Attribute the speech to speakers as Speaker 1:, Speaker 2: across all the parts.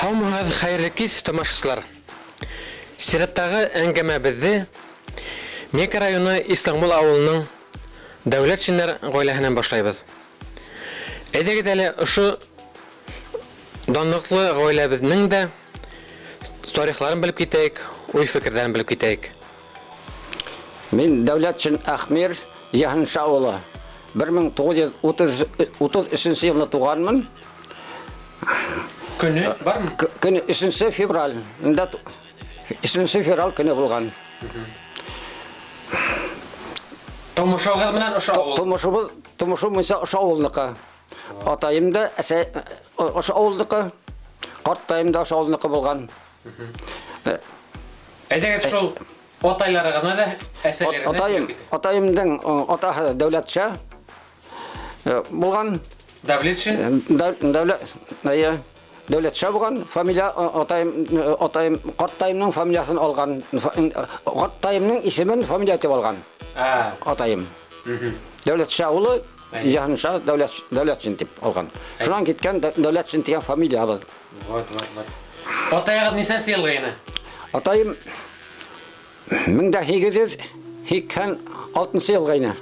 Speaker 1: Һаумыһығыҙ, хәйерле кис, тамашасылар! Сираттағы әңгәмәбеҙҙе Мека районы Исламгол ауылының Дәүләтшиннәр ғаиләһенән башлайбыҙ. Әйҙәгеҙ әле ошо данлыҡлы ғаиләбеҙнең дә тарихларын белеп китәйек, уй-фекерҙәрен белеп китәйек.
Speaker 2: Мин Дәүләтшин Әхмир Җиһанша улы. 1933 елны туганмын.
Speaker 1: Көне бармы?
Speaker 2: Көне 3 февраль. Инде 3 февраль көне булган.
Speaker 1: Тормышыгыз белән ошо авыл.
Speaker 2: Тормышыбыз, тормышым буенча ошо авылныкы. Атаем да әсә ошо авылныкы. Карттаем да ошо авылныкы булган.
Speaker 1: Әйдәгез шул атайларыгызны да әсәләрегезне
Speaker 2: Атаем, атаемның атаһы Дәүләтша булган.
Speaker 1: Дәүләтшин?
Speaker 2: Дәүләт, әйе. Дәүләтша булган, фамилия атаем, атаем, карттаемның фамилиясын алган. Карттаемның исемен фамилия итеп алган. Атаем. Дәүләтша улы Җиһанша Дәүләт, Дәүләтшин дип алган. Шуннан киткән Дәүләтшин дигән фамилиябез.
Speaker 1: Вот, вот, вот. Атаегыз нисәнче елгы ине?
Speaker 2: Атаем 1886 елгы ине.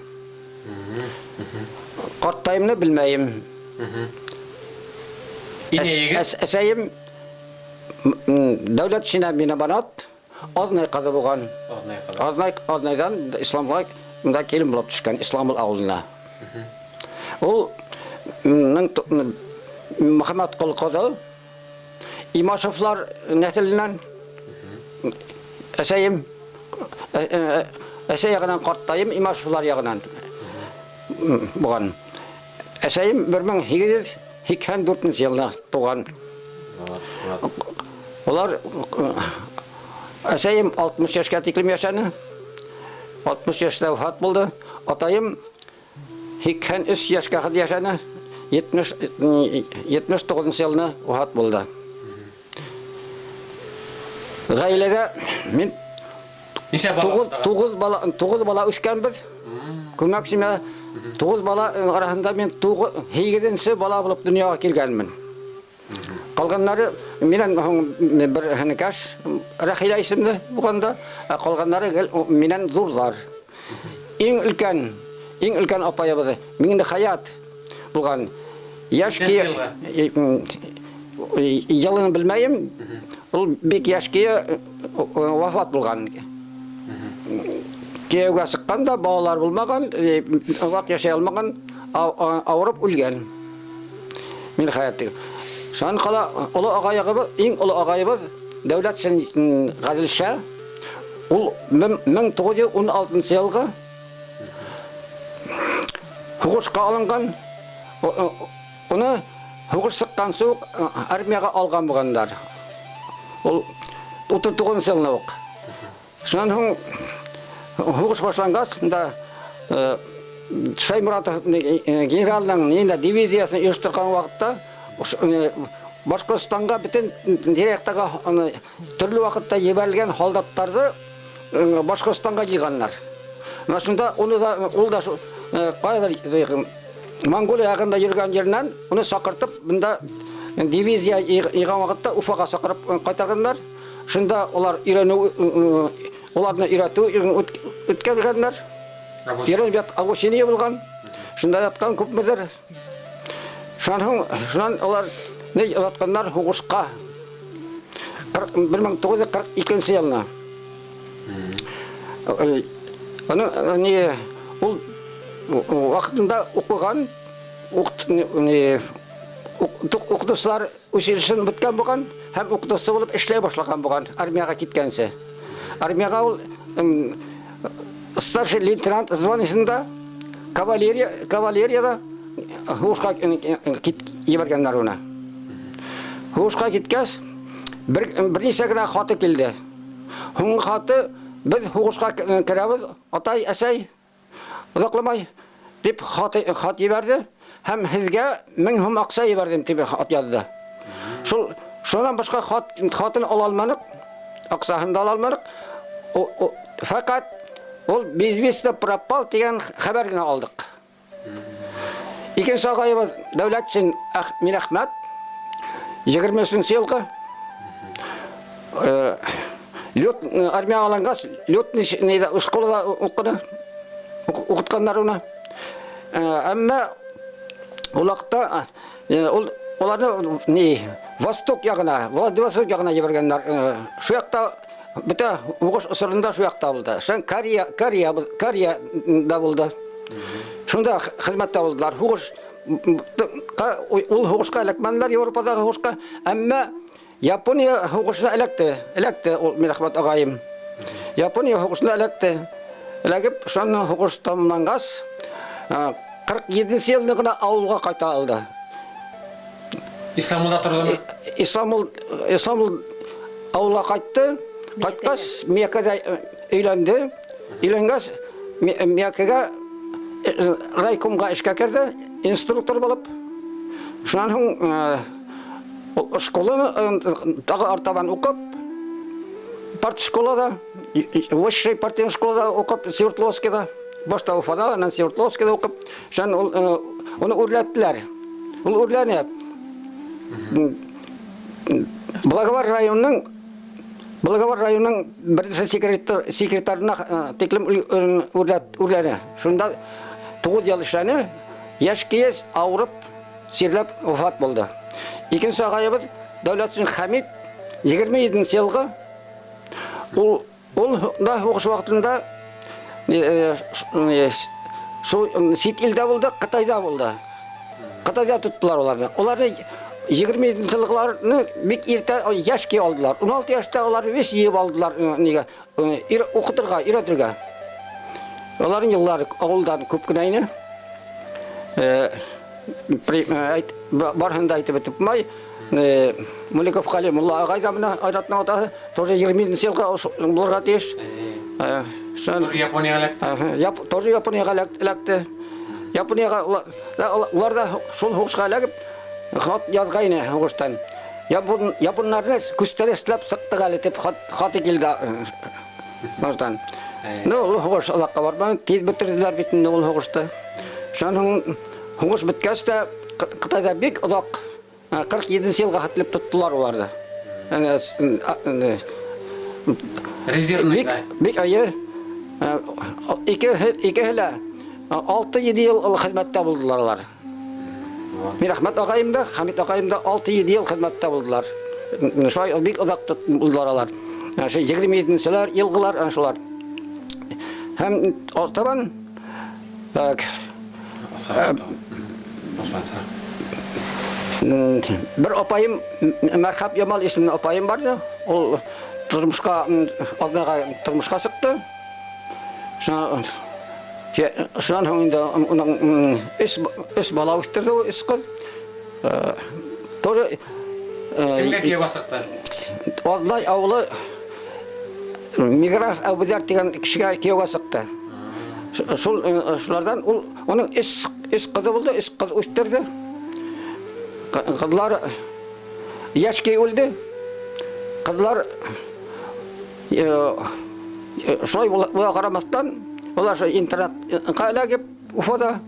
Speaker 2: Карттаемны белмәем.
Speaker 1: Инәегез?
Speaker 2: Әсәем Дәүләтшина Минабанат Азнай кызы булган.
Speaker 1: Азнай кызы.
Speaker 2: Азнай, Азнайдан Исламга монда килен булып төшкән, Исламул авылына. Ул Мөхәммәт кол кызы Имашевлар нәселеннән. Әсәем әсәй ягынан карттаем Имашевлар ягынан булган. Әсәем 1884 елны туган. Алар әсәем 60 яшькә тиклем яшәде. 60 яшьтә вафат булды. Атаем 83 яшькә хәтле яшәде. 70 79 елны вафат булды. Гаиләдә мин
Speaker 1: Ничә бала?
Speaker 2: 9 9 бала 9 бала үскәнбез. Күмәк семья 9 бала арасында мин 9 8-нче бала булып дөньяга килгәнмен. Калганнары миннән һуң бер һенекәш Рәхилә исемле булганда, ә калганнары гел миннән зурлар. Иң өлкән, иң өлкән апаебыз Миңнехаят булган. Яшь
Speaker 1: Ничәнче
Speaker 2: елын белмәем. Ул бик яшь көе вафат булган. Кияүгә чыккан да балалар булмаган, озак яшәй алмаган, авырып үлгән. Миңнехаят дигән. Шуннан кала олы агаегыбыз, иң олы агаебыз Дәүләтшин Гаделша, ул 1916 елгы һугышка алынган, уны һугыш чыкканчы ук армиягә алган булганнар. Ул 39 елны ук. Шуннан һуң һугыш башлангач, да Шаймуратов генералның нинди дивизиясен оештырган вакытта Башкортстанга бөтен тирә-яктагы төрле вакытта җибәрелгән солдатларны Башкортстанга җыйганнар. Менә шунда уны да ул да каядыр Монголия ягында йөргән җиреннән уны чакыртып, монда дивизия җыйган вакытта Уфага чакырып кайтарганнар. Шунда алар өйрәнү, аларны өйрәтү үткәргәннәр. Өйрәнеп ят, обучение булган. Шунда яткан күпмедер. Шуннан соң, шуннан алар не ятканнар һугышка. 1942 елны. Аны не ул вакытында укыган, укытучылар Училищены беткән булган һәм укытучы булып эшләй башлаган булган армиягә киткәнче. Армиягә ул старший лейтенант званиесендә кавалерия кавалериядә һушка кит җибәргәннәр уны. Һушка киткәч, бер берничә генә хаты килде. Һуңгы хаты без һугышка керәбез, атай, әсәй, Озакламай, дип хат, хат җибәрде һәм һезгә 1000 һум акча җибәрдем дип хат язды. Шул шуннан башка хат хатын ала алмадык, акчасын да ала алмадык. Фәкать ул безвестно пропал дигән хәбәр генә алдык. Икенче агаебыз Дәүләтшин Минәхмәт 23 елгы. Лёт армияға алынғас, лётный нейҙә школала уҡыны. Уҡытҡандар уны. Әммә ул ваҡытта ул уларны ни Восток яғына, Владивосток яғына ебәргәндәр. Шул яҡта бөтә һуғыш осорында шул яҡта булды. Шунан Кореяда булды. Шунда хеҙмәттә булдылар. Һуғыш ул һуғышҡа эләкмәнеләр, Европаҙағы һуғышҡа, әммә Япония һуғышына эләкте. Эләкте ул Мирәхмәт ағайым. Япония һуғышына эләкте. Эләгеп, шунан һуғыш тамамланғас, 47 йылны ғына ауылға ҡайта алды.
Speaker 1: Исламулда торҙомо?
Speaker 2: Исламул ауылға ҡайтты. Ҡайтҡас, Миәкәҙә өйләнде. Өйләнгәс, Миәкәгә райкомға эшкә керҙе, инструктор булып. Шунан һуң школаны тағы артабан уҡып, партшколада, высший партийный школада уҡып, Свердловскида, башта Уфада, анан Свердловскида уҡып, шунан ул, уны үрләттеләр. Ул үрләне. Благовар районының беренсе секретарына тиклем үрләне. Шунда 9 йыл эшләне, йәш киез ауырып, сирләп вафат булды. Икенсе ағайыбыҙ Дәүләтшин Хәмит 27 йылғы. Ул да һуғыш ваҡытында шул сит илдә булды, Ҡытайҙа булды. Ҡытайҙа тоттолар уларны. Уларны 27 йылғыларны бик иртә йәш ки алдылар. 16 йәштә уларны весь йыйып алдылар, нигә, уҡытырға, өйрәтергә. Уларның йыллары ауылдан күп кенә ине. Барыһын да әйтеп бөтөп булмай. Муликов Ғали мулла ағай ҙа менә Айратның атаһы, тоже 27 йылға булырға тейеш.
Speaker 1: Тоже Японияға эләкте.
Speaker 2: Тоже Японияға эләкте. Японияға улар да шул һуғышҡа эләгеп, хат яҙғайны һуғыштан. Японнарны күстәре эшләп сыҡтыҡ әле тип хаты килде баштан. Ну, ул һуғыш оҙаҡҡа барманы, тиҙ бөтөрҙөләр бит инде ул һуғышты. Шунан һуң һуғыш бөткәс тә Ҡытайҙа бик оҙаҡ, 47 йылға хәтлеп тоттолар уларҙы.
Speaker 1: Резервный, да.
Speaker 2: Бик әйе. Икеһе лә 6-7 йыл ул хеҙмәттә булдылар улар. Мирәхмәт ағайым да, Хәмит ағайым да 6-7 йыл хеҙмәттә булдылар. Шулай бик оҙаҡ булдылар алар. Шул 27-нселәр, йылғылар, ана шулар. Һәм артабан, так, бер апайым, Мәрхәп Ямал исемле апайым бар ине. Ул аҙнаға тормошҡа сыҡты. Шунан һуң инде уның өс бала үҫтерҙе ул, өс ҡыҙ. Тоже,
Speaker 1: Кемгә кейәүгә сыҡты?
Speaker 2: Аҙнай ауылы Миграф Әбүҙәр тигән кешегә кейәүгә сыҡты. Шуларҙан ул, уның өс ҡыҙы булды, өс ҡыҙ үҫтерҙе. Ҡыҙлар йәш көй үлде. Ҡыҙлар, шулай була ҡарамаҫтан, улар шул интернатҡа эләгеп, Уфада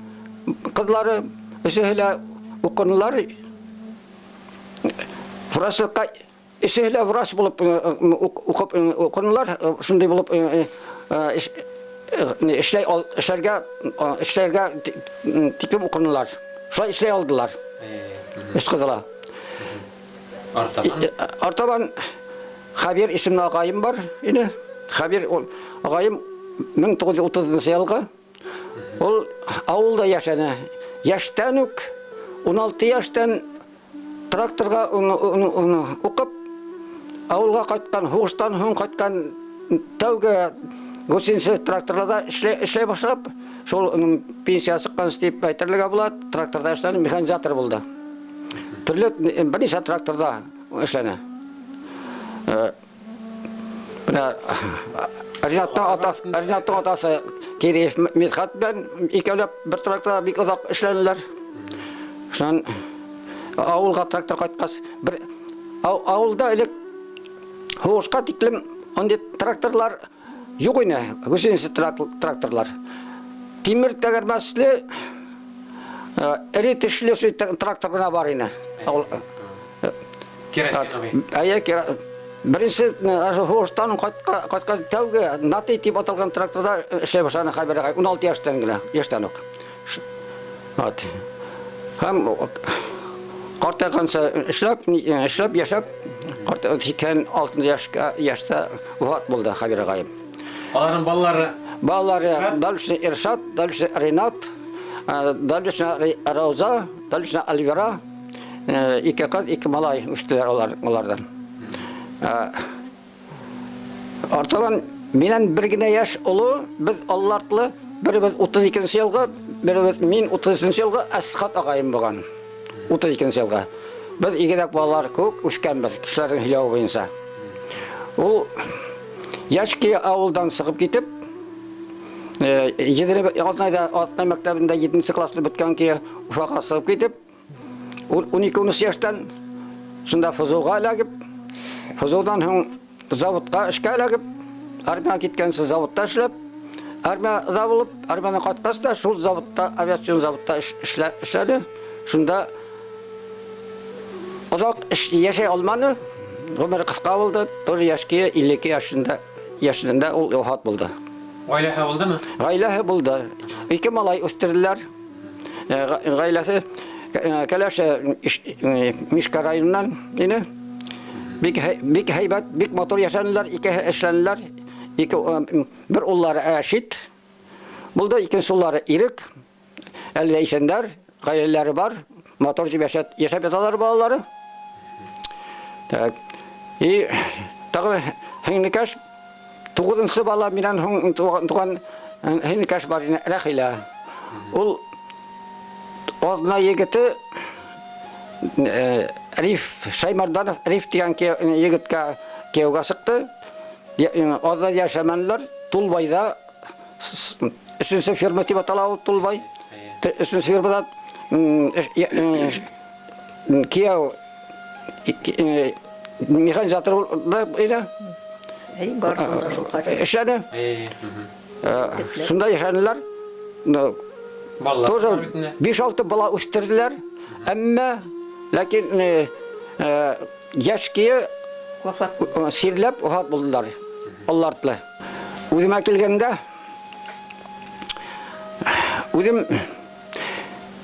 Speaker 2: ҡыҙлары өсөһө лә уҡынылар. Врачлыҡҡа өсөһө лә врач булып уҡып, уҡынылар, шундай булып эшләргә тиклем уҡынылар. Шулай эшләй алдылар. Өс ҡыҙыла.
Speaker 1: Артабан?
Speaker 2: Артабан Хәбир исемле ағайым бар ине. Хәбир ул ағайым мең туғыҙ йөҙ утыҙынсы йылғы. Ул ауылда йәшәне. Йәштән үк, 16 йәштән тракторға уны уҡып, ауылға ҡайтҡан, һуғыштан һуң ҡайтҡан тәүге гусеница тракторларҙа эшләй башлап, шул пенсия сыҡҡан тип әйтерлегә була, тракторҙа эшләне, механизатор булды. Төрлө бер нисә тракторҙа эшләне. Бына Ринаттың атасы Киреев Мидхат белән икәүләп бер тракторҙа бик оҙаҡ эшләнеләр. Шунан ауылға трактор ҡайтҡас, бер ауылда элек һуғышҡа тиклем ундай тракторлар юҡ ине, гусеница тракторлар. Тимер тәгәрмәсле, эре тешле шул трактор ғына бар ине. Ауыл,
Speaker 1: Керосиновый.
Speaker 2: Әйе, Беренсе һуғыштан ҡайтҡан тәүге Нати тип аталған тракторҙа эшләй башланы Хәбир ағай 16 йәштән генә, йәштән үк. Вот. Һәм ҡартайғанса эшләп, эшләп йәшәп, карт 86 йәшкә йәштә вафат булды Хәбир ағайым.
Speaker 1: Аларның балалары?
Speaker 2: Балалары дальше Иршат, дальше Ринат, дальше Рауза, дальше Альвера. Ике кыз, ике малай үстеләр алар, алардан. Артабан миннән бер генә яшь олы, без аллартлы, беребез 32 елгы, беребез мин 33 елгы Әсхат агаем булган. 32 елгы. Без игезәк балалар күк үскәнбез, кешеләрнең һөйләве буенча. Ул яшь көе авылдан чыгып китеп, Алтынайда Алтынай мәктәбендә 7 классны беткән көе Уфага чыгып китеп, 12-13 яшьтән шунда ФЗОга эләгеп, ФЗОдан һуң заводка эшкә эләгеп, армиягә киткәнче заводта эшләп, армиядә булып, армиядән кайткач та шул заводта, авиацион заводта эшләде. Шунда озак эш яшәй алмады, гомере кыска булды, тоже яшь көе 52 яшендә, яшендә ул вафат булды.
Speaker 1: Гаиләһе булдымы?
Speaker 2: Гаиләһе булды. Ике малай үстерделәр. Гаиләсе кәләше Мишка районыннан ине. Бик бик һәйбәт, бик матур яшәнеләр, ике эшләнеләр. Ике бер уллары Рәшит булды, икенче уллары Ирек. Әле дә исәннәр, гаиләләре бар. Матур дип яшәп, яшәп яталар балалары. Так. И тагы һеңнекәш Тугызынчы бала миннән һуң туган һеңлекәш бар иде, Рәхилә. Ул Азна егете Риф Шаймарданов Риф дигән егеткә кияүгә чыкты. Азна яшәмәнләр Тулбайда өченче фирма дип атала ул Тулбай. Өченче фирмада кияү механизатор да иде.
Speaker 3: Әй, барсын да шул кадәр.
Speaker 2: Эшләде. Шунда яшәделәр.
Speaker 1: Балалар
Speaker 2: Тоже 5-6 бала үстерделәр. Әмма ләкин яшь көе
Speaker 3: Вафат.
Speaker 2: Чирләп вафат булдылар. Аллартлы. Үземә килгәндә үзем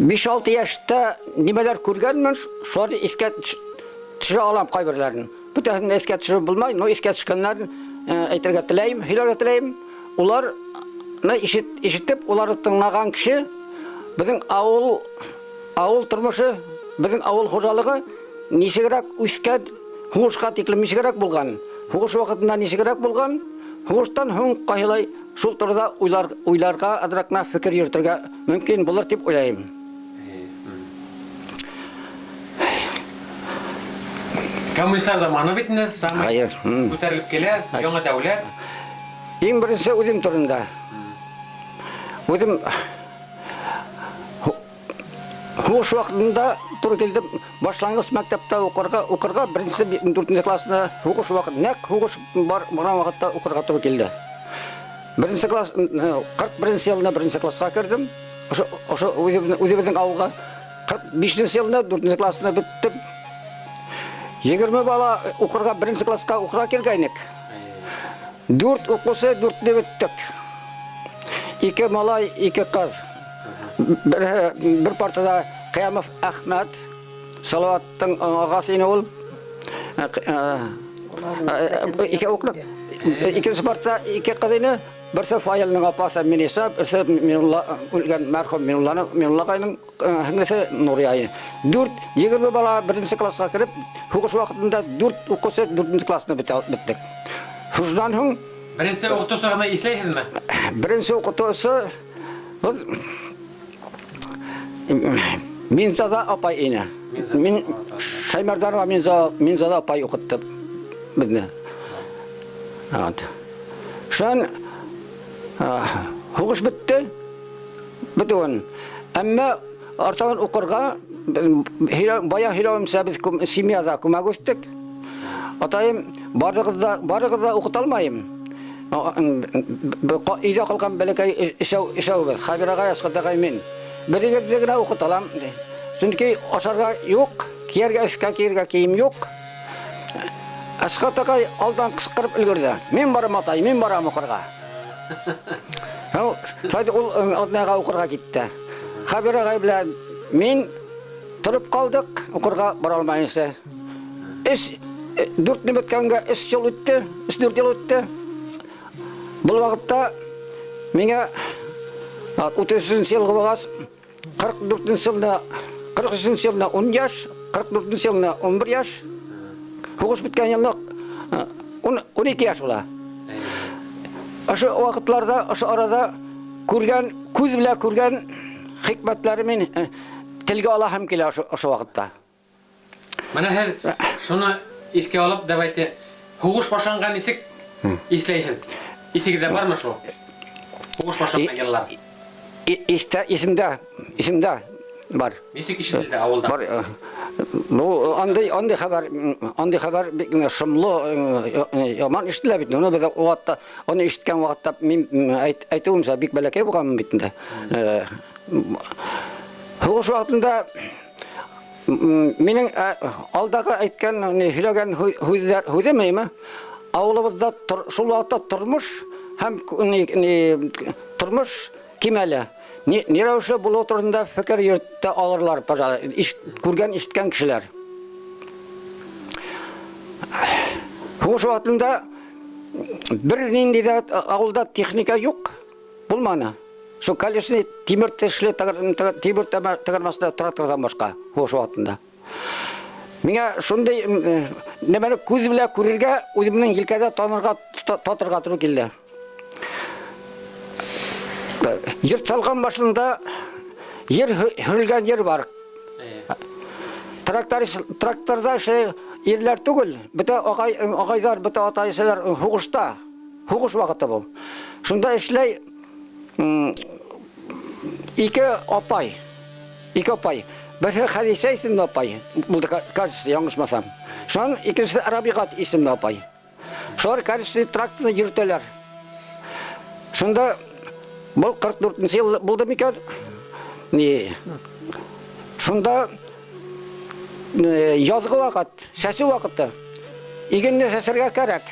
Speaker 2: 5-6 яшьтә нимәләр күргәнмен, шуларны искә төшерә алам кайберләрен. Бөтәсен дә искә төшереп булмай, но искә төшкәннәрен әйтергә теләйм, һөйләргә теләйм. Уларны ишет, ишетеп, уларны тыңлаган кеше безнең авыл авыл тормышы, безнең авыл хуҗалыгы ничегрәк үскән, һугышка тиклем ничегрәк булган, һугыш вакытында ничегрәк булган, һугыштан һуң кайһылай шул турыда уйлар, уйларга, азрак кына фикер йөртергә мөмкин булыр дип уйлыйм.
Speaker 1: Коммунистлар заманы бит инде, самый
Speaker 2: Хәер.
Speaker 1: Күтәрелеп килә, яңа дәүләт.
Speaker 2: Иң беренче үзем турында. Үзем Һуш вакытында туры килде башлангыч мәктәптә укырга, укырга беренче дүртенче классны һугыш вакыт, нәкъ һугыш бар барган вакытта укырга туры килде. Беренче класс, 41 елны беренче класска кердем. Ошо, ошо үзебезнең авылга. 45 елны дүртенче классны беттем. 20 бала укырга беренче класска укырга килгәнек. Дүрт укучы дүртне беттек. Ике малай, ике кыз. Бер, бер партада Кыямов Әхмәт, Салаваттың агасы ине ул. Ике укны. Икенче партада ике кыз ине. Берсе Фаилнең апасы Миниса, берсе Минулла үлгән мәрхүм Минулланың Минулла агайның һеңлесе Нурия ине. Дүрт, 20 бала беренче класска кереп, һугыш вакытында дүрт укучы дүртенче классны беттек. Шуннан һуң
Speaker 1: Беренче укытучыгызны исләйсезме?
Speaker 2: Беренче укытучы без Минзада апай ине. Мин Шаймарданова Минза Минзада апай укытты безне. Вот. Шуннан һугыш бетте. Бетүен. Әмма артабан укырга бая һөйләвемчә без семьяда күмәк үстек. Атаем, барыгыз да, барыгыз да укыта алмаем. Өйдә калган бәләкәй өчәү, өчәүбез. Хәбир агай, Әсгать агай, мин. Берегезне генә укыта алам. Чөнки ашарга юк, кияргә өскә кияргә кием юк. Әсхәт агай алдан кычкырып өлгерде. Мин барам, атай, мин барам укырга. Шулай ул Атнага укырга китте. Хәбир агай белән мин торып калдык, укырга бара алмаенча. Өч, дүртне беткәнгә өч ел үтте, өч-дүрт ел үтте. Бу вакытта миңа 33 ел булгач, 44 елны, 43 елны 10 яшь, 44 елны 11 яшь. Һугыш беткән елны 12 яшь була. Ошо вакытларда, ошо арада күргән, күз белән күргән хикмәтләре мин телгә алаһым килә ошо вакытта.
Speaker 1: Менә һеҙ шуны иҫкә алып, давайте, һуғыш башланған нисек иҫләйһеҙ? Иҫегеҙҙә бармы шул? Һуғыш башланған йыллар.
Speaker 2: Истә, исемдә, исемдә бар.
Speaker 1: Нисек ишетелде ауылда?
Speaker 2: Бар. Ну, андый, андый хәбәр, андый хәбәр бик шомлы, яман ишетелә бит. Моны без ул вакытта, аны ишеткән вакытта мин әйтүемчә бик бәләкәй булганмын бит инде. Һуғыш вакытында минең алдагы әйткән, һөйләгән һүҙҙәр, һүҙем әйме? Ауылыбыҙҙа шул ваҡытта тормош һәм тормош кимәле. Ни, ни рәүешле булыу турында фекер йөртә алырлар, пожалуй, күргән, ишеткән кешеләр. Һуғыш ваҡытында бер нинди дә ауылда техника юк, булманы. Шул колесный тимер тешле тимер тыгырмасында тракторҙан башҡа һуғыш ваҡытында. Миңә шундай нәмәне күҙ белән күрергә, үҙемнең елкәдә танырға, татырға тура килде. Йорт салған башында ер һөрөлгән ер бар. Трактор, тракторҙа эшләй ирләр түгел, бөтә ағай, ағайҙар, бөтә атай-әсәләр һуғышта. Һуғыш ваҡыты был. Шунда эшләй ике апай. Ике апай. Береһе Хәдисә исемле апай, булды, кажется, яңылышмаһам. Шунан икенсеһе Рабиғат исемле апай. Шулар колесный тракторны йөрөтәләр. Шунда был 44 йыл булды микән? Ни? Шунда язгы ваҡыт, сәсеү ваҡыты. Игенне сәсергә кәрәк.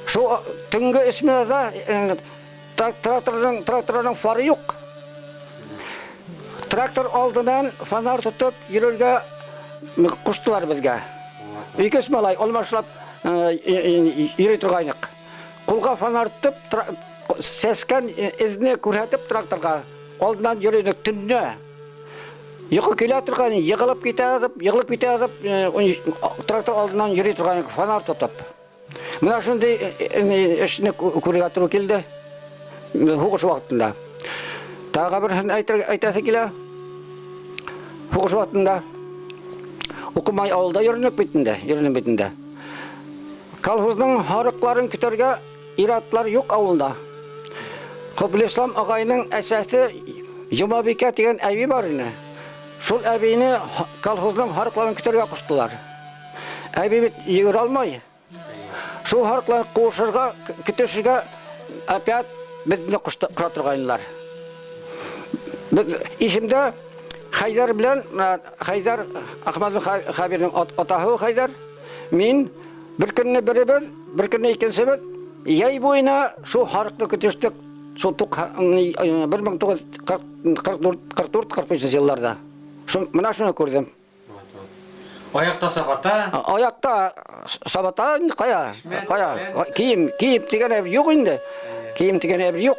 Speaker 2: Шул төнгө сменада тракторның тракторның фары юк. Трактор алдынан фонарь тотоп йөрергә ҡуштылар беҙгә. Ике малай алмашлап йөрөй торғайныҡ. Ҡулға фонарь тотоп, сәскән эҙне күрһәтеп тракторға алдынан йөрөйнек төнлә. Йоҡо килә торған, йығылып китә яҙып, йығылып китә яҙып, трактор алдынан йөрөй торған фонарь тотоп. Менә шундай эшне күрергә тура килде. Һуғыш ваҡытында. Тағы береһен әйтәһе килә. Һуғыш ваҡытында уҡымай ауылда йөрөнөк бит инде, йөрөнөм бит инде. Колхозның һарыҡларын көтөргә ир-атлар юҡ ауылда. Ҡоблислам ағайының әсәһе Йомабикә тигән әбей бар ине. Шул әбейне колхозның һарыҡларын көтөргә ҡуштылар. Әбей бит йүгерә алмай. Шул һарыҡларын ҡыуышырға, көтөшөргә опять беҙҙе ҡуша торғайнылар. Беҙ исемдә Хәйҙәр белән Хәйҙәр Әхмәт Хәбирҙең атаһы Хәйҙәр, мин бер көнне беребеҙ, бер көнне икенсебеҙ йәй буйына шул һарыҡны көтөштөк. Шул 1944-45 йылларҙа. Мына шуны күрҙем.
Speaker 1: Аяҡта сабата.
Speaker 2: Аяҡта сабата ҡая, ҡая. Кейем, кейем тигән әйбер юҡ инде. Кейем тигән әйбер юҡ.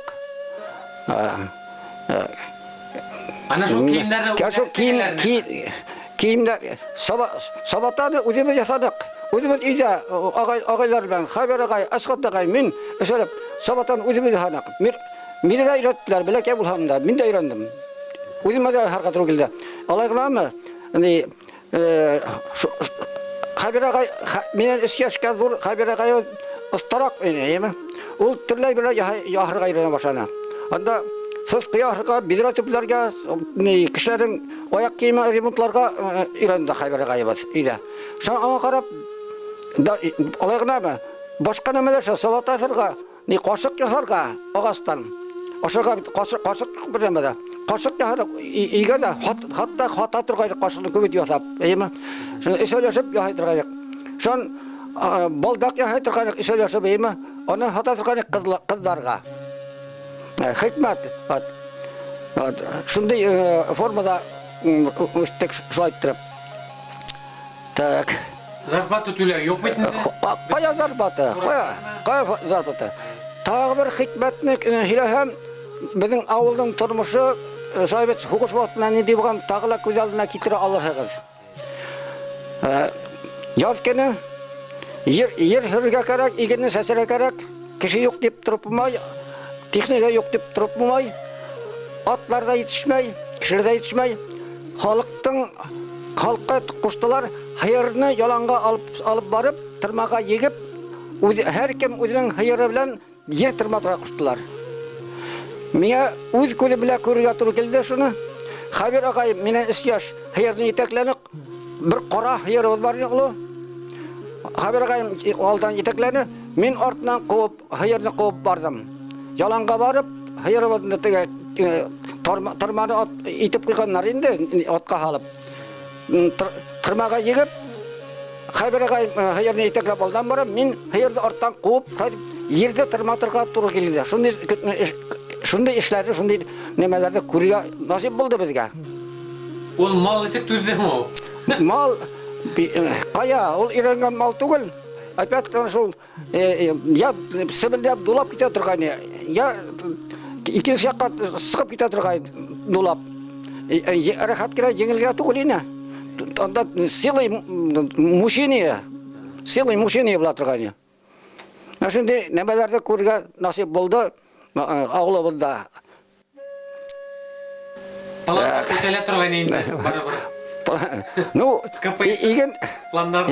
Speaker 1: Ана шул кейемдәрҙе
Speaker 2: Шул кейем, кейемдәр, сабатаны үҙебеҙ яһаныҡ. Үҙебеҙ өйҙә ағай, ағайлар белән, Хәбир ағай, Әсғәт ағай, мин эшләп сабатаны үҙебеҙ яһаныҡ. Мине дә өйрәттеләр, бәләкәй булһам да, мин дә өйрәндем. Үҙемә дә яһарға тура килде. Алай ғынамы? Ни, Хәбир ағай, минән 3 йәшкә ҙур Хәбир ағай оҫтараҡ ине, әйеме? Ул төрлө әйберләр яһарға өйрәнә башланы. Анда сысҡы яһарға, биҙрә төпләргә, кешеләрҙең аяҡ кейеме ремонтларға өйрәнде Хәбир ағайыбыҙ өйҙә. Шуңа аңа ҡарап, алай ғынамы? Башҡа нәмәләр сабата яһарға, ни ҡашыҡ яһарға ағастан. Ашарға бит ҡашыҡ, ҡашыҡ бер нәмә дә. Ҡашыҡ яһарға өйгә дә хатта хата торғайныҡ ҡашыҡны күп итеп яһап, әйеме? Шуны өсәүләшеп яһай торғайныҡ. Шунан Балдаҡ яһай торған өсәүләшеп әйме, аны һата торған ҡыҙҙарға. Хикмәт. Шундай формада үҫтек шулай иттереп. Так.
Speaker 1: Зарплата түләү юҡ бит инде.
Speaker 2: Ҡая зарплата? Ҡая? Ҡая зарплата? Тағы бер хикмәтне һөйләһәм, беҙҙең ауылдың тормошо шулай бит һуғыш ваҡытында ниндәй булған, тағы ла күҙ алдына килтерә алырһығыҙ. Яҙ көнө ер һөрөргә кәрәк, игенне сәсергә кәрәк, кеше юҡ тип тороп булмай, техника юҡ тип тороп булмай, атлар ҙа етешмәй, кешеләр ҙә етешмәй. Халыҡҡа ҡуштылар, һыйырны яланға алып барып, тырмаға егеп, һәр кем үҙенең һыйыры белән ер тырматырға ҡуштылар. Миңә үҙ күҙем белән күрергә тура килде шуны. Хәбир ағай минән 3 йәш һыйырны етәкләне, бер ҡара һыйырыбыҙ бар ине оло. Хәбир ағайым алдан етәкләне, мин артынан ҡыуып, һыйырны ҡыуып барҙым. Яланға барып, һыйырыбыҙны теге тырманы итеп ҡуйғандар инде, атҡа һалып. Тырмаға егеп, Хәбир ағай һыйырны етәкләп алдан барып, мин һыйырҙы арттан ҡыуып, ҡайтып, ерҙе тырматырға тура килде. Шундай эшләрҙе, шундай нәмәләрҙе күрергә насип булды беҙгә.
Speaker 1: Ул мал нисек түҙҙеме ул?
Speaker 2: Мал ҡая, ул өйрәнгән мал түгел. Опять шул я себерләп дулап китә торғайны, я икенсе яҡҡа сығып китә торғайны дулап. Рәхәт кенә, еңел генә түгел ине. Анда целый мучение, целый мучение була торғайны. Ә шундай нәмәләрҙе күрергә насип булды ауылыбыҙҙа.
Speaker 1: Пландар үтәлә торғайны инде, барыбер.
Speaker 2: Ну,
Speaker 1: КПСС
Speaker 2: иген
Speaker 1: пландар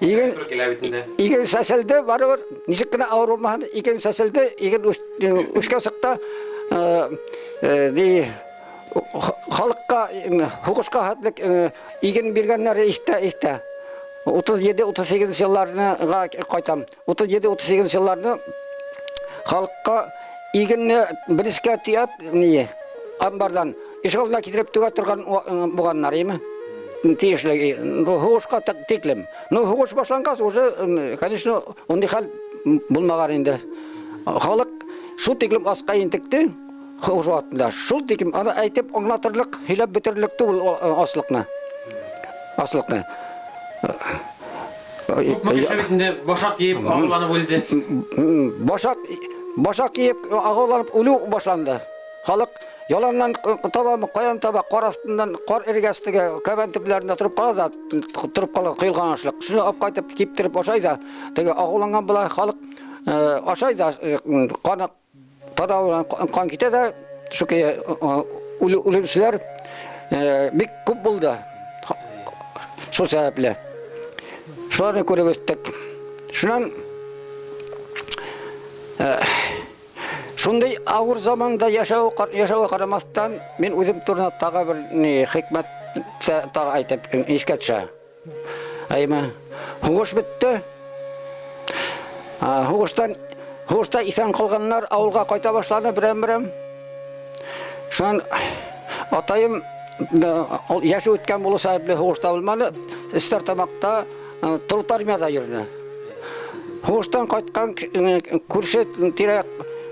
Speaker 2: иген
Speaker 1: тура килә бит инде.
Speaker 2: Иген сәселде, барыбер, нисек кенә авыр булмаһын, иген сәселде, иген үҫкән саҡта, ни, халыҡҡа, һуғышҡа хәтлек, иген биргәннәр иҫтә. 37, 38 йылларына ҡайтам. 37, 38 йылларны халыҡҡа игенне берескә төйәп, ни, амбарҙан ишек алдына килтереп түгә торған булғаннар, име? Тейешле, һуғышҡа тиклем. Ну, һуғыш башланғас, уже, конечно, ундай хәл булмаған инде. Халыҡ шул тиклем асҡа интекте һуғыш ваҡытында. Шул тиклем, аны әйтеп аңлатырлыҡ, һөйләп бөтөрлөк түгел аслыҡны. Аслыҡны.
Speaker 1: Күпме кеше бит инде башаҡ йыйып ағыуланып үлде.
Speaker 2: Башаҡ йыйып ағыуланып үлеү башланды. Халыҡ яланнан табамы, ҡаян таба, ҡар аҫтынан, ҡар эргәс теге кәбән төпләрендә тороп ҡала да, тороп ҡала ҡойолған ашлыҡ. Шуны алып ҡайтып киптереп ашай ҙа, теге ағыуланған була халыҡ, ашай ҙа, ҡаны танауынан ҡан китә дә, шул көйө, үлемселәр, бик күп булды. Шул сәбәпле. Шуларны күреп үҫтек. Шунан, шундай ауыр заманда яшәүгә ҡарамаҫтан, мин үҙем турында тағы бер ни хикмәт тағы әйтеп иҫкә төшә. Әйме, һуғыш бөттө. Һуғышта иҫән ҡалғандар ауылға ҡайта башланы берәм-берәм. Шунан атайым ул йәше үткән булыу сәбәпле һуғышта булманы, Стәрлетамаҡта, труд армияда йөрөнө. Һуғыштан ҡайтҡан күрше тирә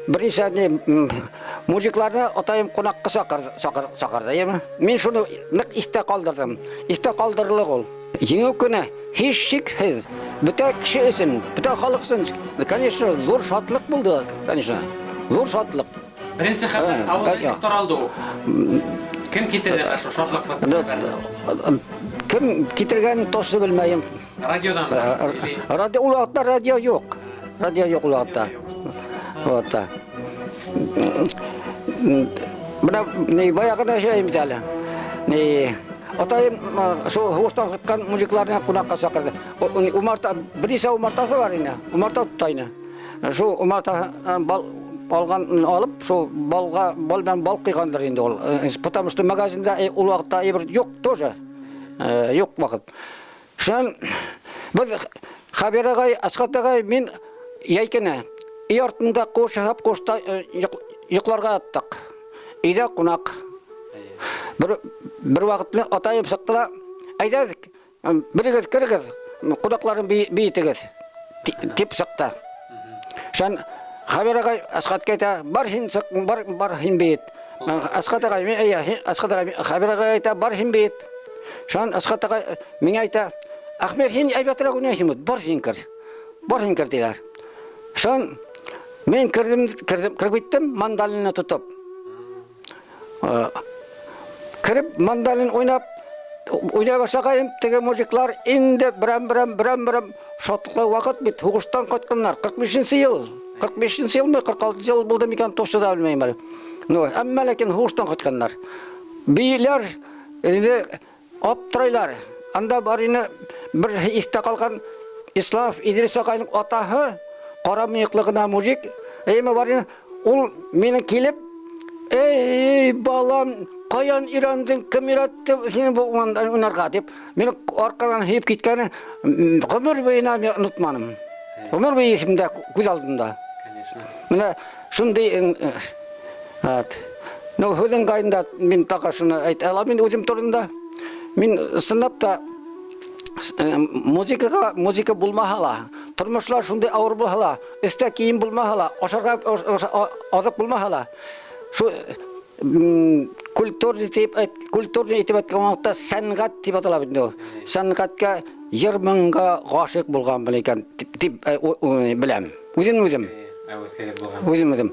Speaker 2: бер нисә мужикларны атайым ҡунаҡҡа саҡырҙы, әйеме? Мин шуны ныҡ иҫтә ҡалдырҙым. Иҫтә ҡалдырырлыҡ ул. Еңеү көнө һис шикһеҙ бөтә кеше өсөн, бөтә халыҡ өсөн, конечно, ҙур шатлыҡ булды, конечно. Ҙур шатлыҡ.
Speaker 1: Беренсе хәбәр ауылда нисек таралды ул? Кем китерҙе ошо шатлыҡлы хәбәрҙе?
Speaker 2: Кем китергәнен точно белмәйем.
Speaker 1: Радиоданмы? Или
Speaker 2: Радио, ул ваҡытта радио юҡ. Радио юҡ ул ваҡытта. Ул ваҡытта. Бына ни баяғына һөйләйем бит әле. Ни атайым шул һуғыштан ҡайтҡан мужикларны ҡунаҡҡа саҡырҙы. Умарта, бер нисә умартаһы бар ине. Умарта тота ине. Шул умарта бал алған алып, шул балға, бал менән бал ҡойғандыр инде ул. Потому что магазинда ул ваҡытта әйбер юҡ тоже. Юҡ ваҡыт. Шунан беҙ Хәбир ағай, Асҡат ағай, мин йәй көнө өй артында ҡыуыш яһап, ҡыуышта йоҡларға яттыҡ. Өйҙә ҡунаҡ. Бер ваҡытны атайым сыҡты ла, әйҙәгеҙ, берегеҙ керегеҙ, Кунакларын биетегез дип чыкты. Шан Хәбир агай Әсхәткә әйтә, бар һин чык, бар, бар һин биет. Әсхәт агай, мин, әйе, Әсхәт агай, Хәбир агай әйтә, бар һин биет. Шан Әсхәт агай миңа әйтә, Әхмер, һин әйбәтрәк уйнайсың бит, бар һин кер. Бар һин кер диләр. Шан мин кердем, кердем, кереп киттем, мандолинны тотып. Кереп мандолин уйнап, уйнай башлагаем, теге мужиклар инде берәм-берәм, берәм-берәм шатлыклы вакыт бит, һугыштан кайтканнар. 45 ел, 45 елмы, 46 ел булды микән, точно да белмәйм әле. Ну, әмма ләкин һугыштан кайтканнар. Бииләр инде Аптырыйлар. Анда бар ине бер истә калган Исламов Идрис агайның атаһы, кара мыеклы гына мужик, әйме бар ине, ул мине килеп, Эй, балам, каян өйрәндең, кем өйрәтте сине бу уйнарга дип, мине аркадан һөеп киткәне гомер буена мин онытманым. Гомер буе исемдә, күз алдымда.
Speaker 1: Конечно.
Speaker 2: Менә шундый вот. Ну, һүҙең ҡайында мин тағы шуны әйтә алам мин үҙем турында. Мин ысынлап та музыкаға музыка булмаһа ла, тормошлар шундай ауыр булһа ла, өҫтә кейем булмаһа ла, ашарға аҙыҡ булмаһа ла, шу культурный тип культурный итеп әйткән ваҡытта сәнғәт тип атала бит инде ул. Сәнғәткә йыр моңға ғашиҡ булғанмын икән дип беләм. Үзем үзем.
Speaker 1: Әүәҫлегеҙ булған.
Speaker 2: Үзем үзем.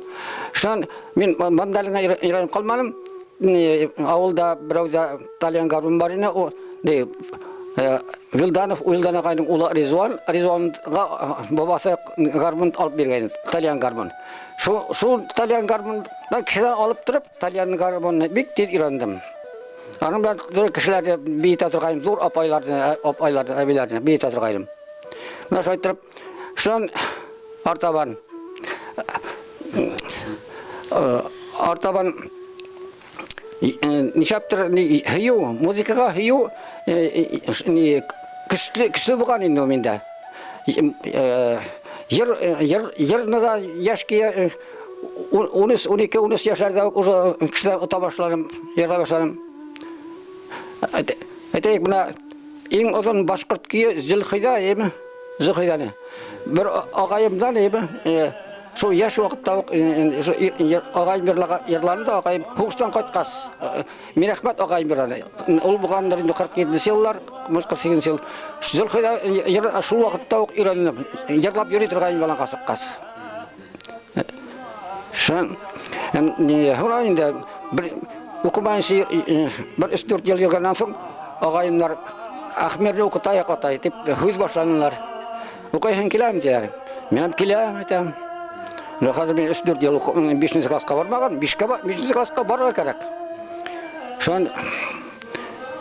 Speaker 2: Шунан мин мандолинга өйрәнеп калмадым. Авылда берәүдә тальян гармун бар иде. Ул ни Вилданов Уилдан агайның улы Ризван, Ризванга бабасы гармун алып биргән иде, тальян гармун. Шул шул тальян гармуннан кешедән алып торып, тальян гармунны бик тиз өйрәндем. Аның белән кешеләрне биетә торган, зур апайларны, апайларны, әбиләрне биетә торган идем. Менә шулай итеп, Шуннан артабан артабан ничәптер һөю, музыкага һөю ни көчле көчле булган инде ул миндә. Йыр йыр йырны да яшь көе 13, 12, 13 яшьләрдә үк уже кешеләр ота башладым, йырлай башладым. Әйтәйек, менә иң озын башкорт көе Зөлхидә, әйеме? Зөлхидәне. Бер агаемдан, әйеме? Шул яшь вакытта ук агаем йырлады да, агаем һугыштан кайткач, Мирәхмәт агаем йырлады. Ул булгандыр инде 47 еллар, может 48 ел. Зөлхидә шул вакытта ук өйрәндем. Йырлап йөри торган баланга чыккач. Шун һура инде бер укымаенча бер өч-дүрт ел йөргәннән соң агаемнар Әхмерне укытаяк атай дип һүз башланылар. Укыйһың киләме диләр. Мин киләм әйтәм. Ну хәзер мин өч-дүрт ел бишенче класска бармаган, бишкә бишенче класска барырга кирәк. Шун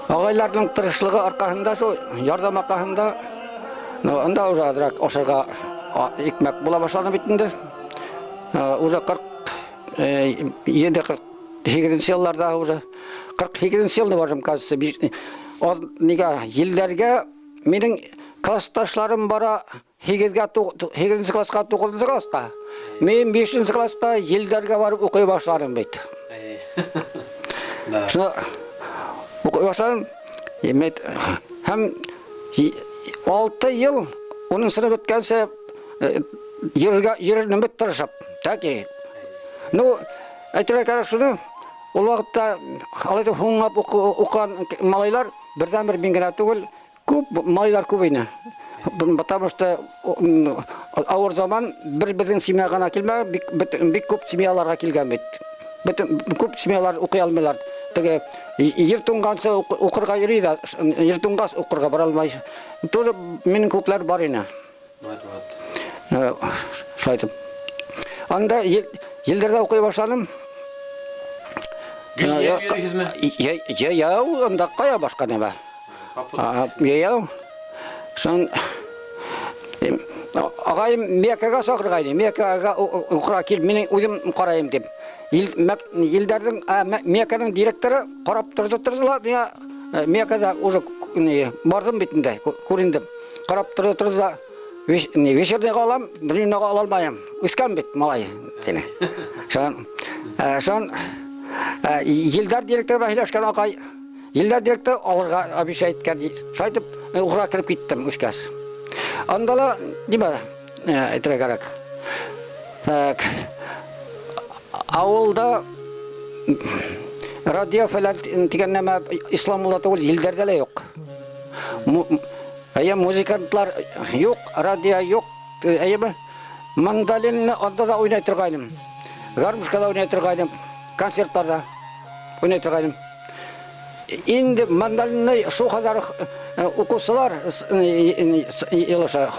Speaker 2: агайларның тырышлыгы аркасында шул ярдәм аркасында ну анда уже азрак ашарга икмәк була башлады бит инде. Уже 47 48 елларда уже 48 елны бардым, кажется, аз нигә елләргә минем классташларым бара 8-гә 8 класска 9 класска. Мин 5 класста елләргә барып укый башладым бит. Шуны укый башладым. Һәм 6 ел 10 сыйныф беткәнче йөрергә йөрермен бит тырышып. Таки. Ну, әйтергә кирәк шуны, ул вакытта алай дип һуңлап укыган малайлар бердәнбер мин генә түгел, күп малайлар күп иде. Потому что авыр заман бер безнең семья гына килмәгән, бик, бик күп семьяларга килгән бит. Бөтен күп семьялар укый алмыйлар. Теге җир туңганчы укырга йөри дә, җир туңгач укырга бара алмай. Тоже минем күкләр бар иде.
Speaker 1: Вот, вот.
Speaker 2: Шулай итеп. Анда елдердә укый башладым. Җәяү, анда кая башка нәмә? Җәяү. Сон агаем Меккага чакырган иде. Меккага укырга кил, мин үзем караем дип. Илдәрнең Мекканың директоры карап торды торды ла, миңа Меккада уже бардым бит инде, күрендем. Карап торды торды да, вечерныйга алам, дневныйга ала алмаем. Үскән бит малай, дине. Шон, шон Елдар директор белән һөйләшкән акай, Елдар директор алырга обещать иткән. Шулай итеп, Укырга кереп киттем үскәс. Анда ла нимә әйтергә кәрәк. Так. Авылда радио фәлән дигән нәмә Исламулда түгел, елдәрдә лә юк. Әйе, музыкантлар юк, радио юк. Әйеме? Мандолинны анда да уйнай торгайным. Гармушкада уйнай торгайным. Концертларда уйнай торгайным. Инде мандолинны шул кадәр укучылар елыша,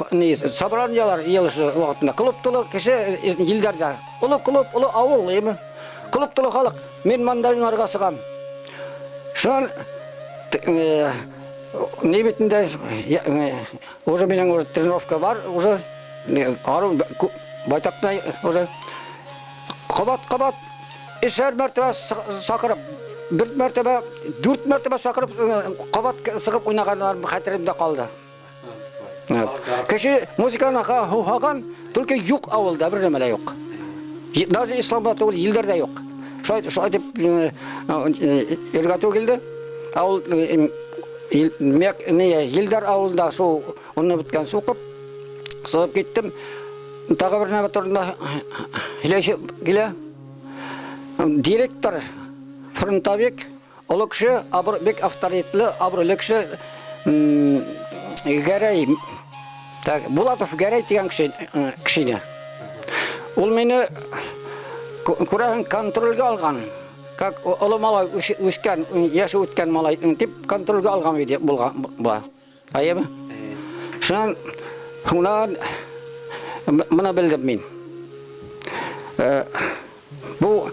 Speaker 2: собраниялар елышы вакытында клуб тулы кеше елларда. Олы клуб, олы авыл, әйеме? Клуб тулы халык. Мин мандолиннарга сыгам. Шуннан ни бит инде уже минем уже тренировка бар, уже ару байтактай уже кабат-кабат өчәр мәртәбә чакырып, бер мәртәбә, дүрт мәртәбә чакырып, кабат чыгып уйнаганнарым хәтеремдә калды. Кеше музыканы хуһаган, только юк авылда бер нәмә дә юк. Даже исламда түгел, елларда юк. Шулай шулай дип йөргә туры килде. Авыл Елдар авылында шул онны беткәнче укып, чыгып киттем. Тагы бер нәмә турында һөйләйсе килә. Директор, фронтовик, олы кеше, абыр, бик авторитетлы, абруйлы кеше Гәрәй, так, Булатов Гәрәй дигән кеше, кешене. Ул мине күрәһең контрольгә алган. Как олы малай үскән, яше үткән малай дип контрольгә алган иде булган була. Әйеме? Шуннан шуннан моны белдем мин. Бу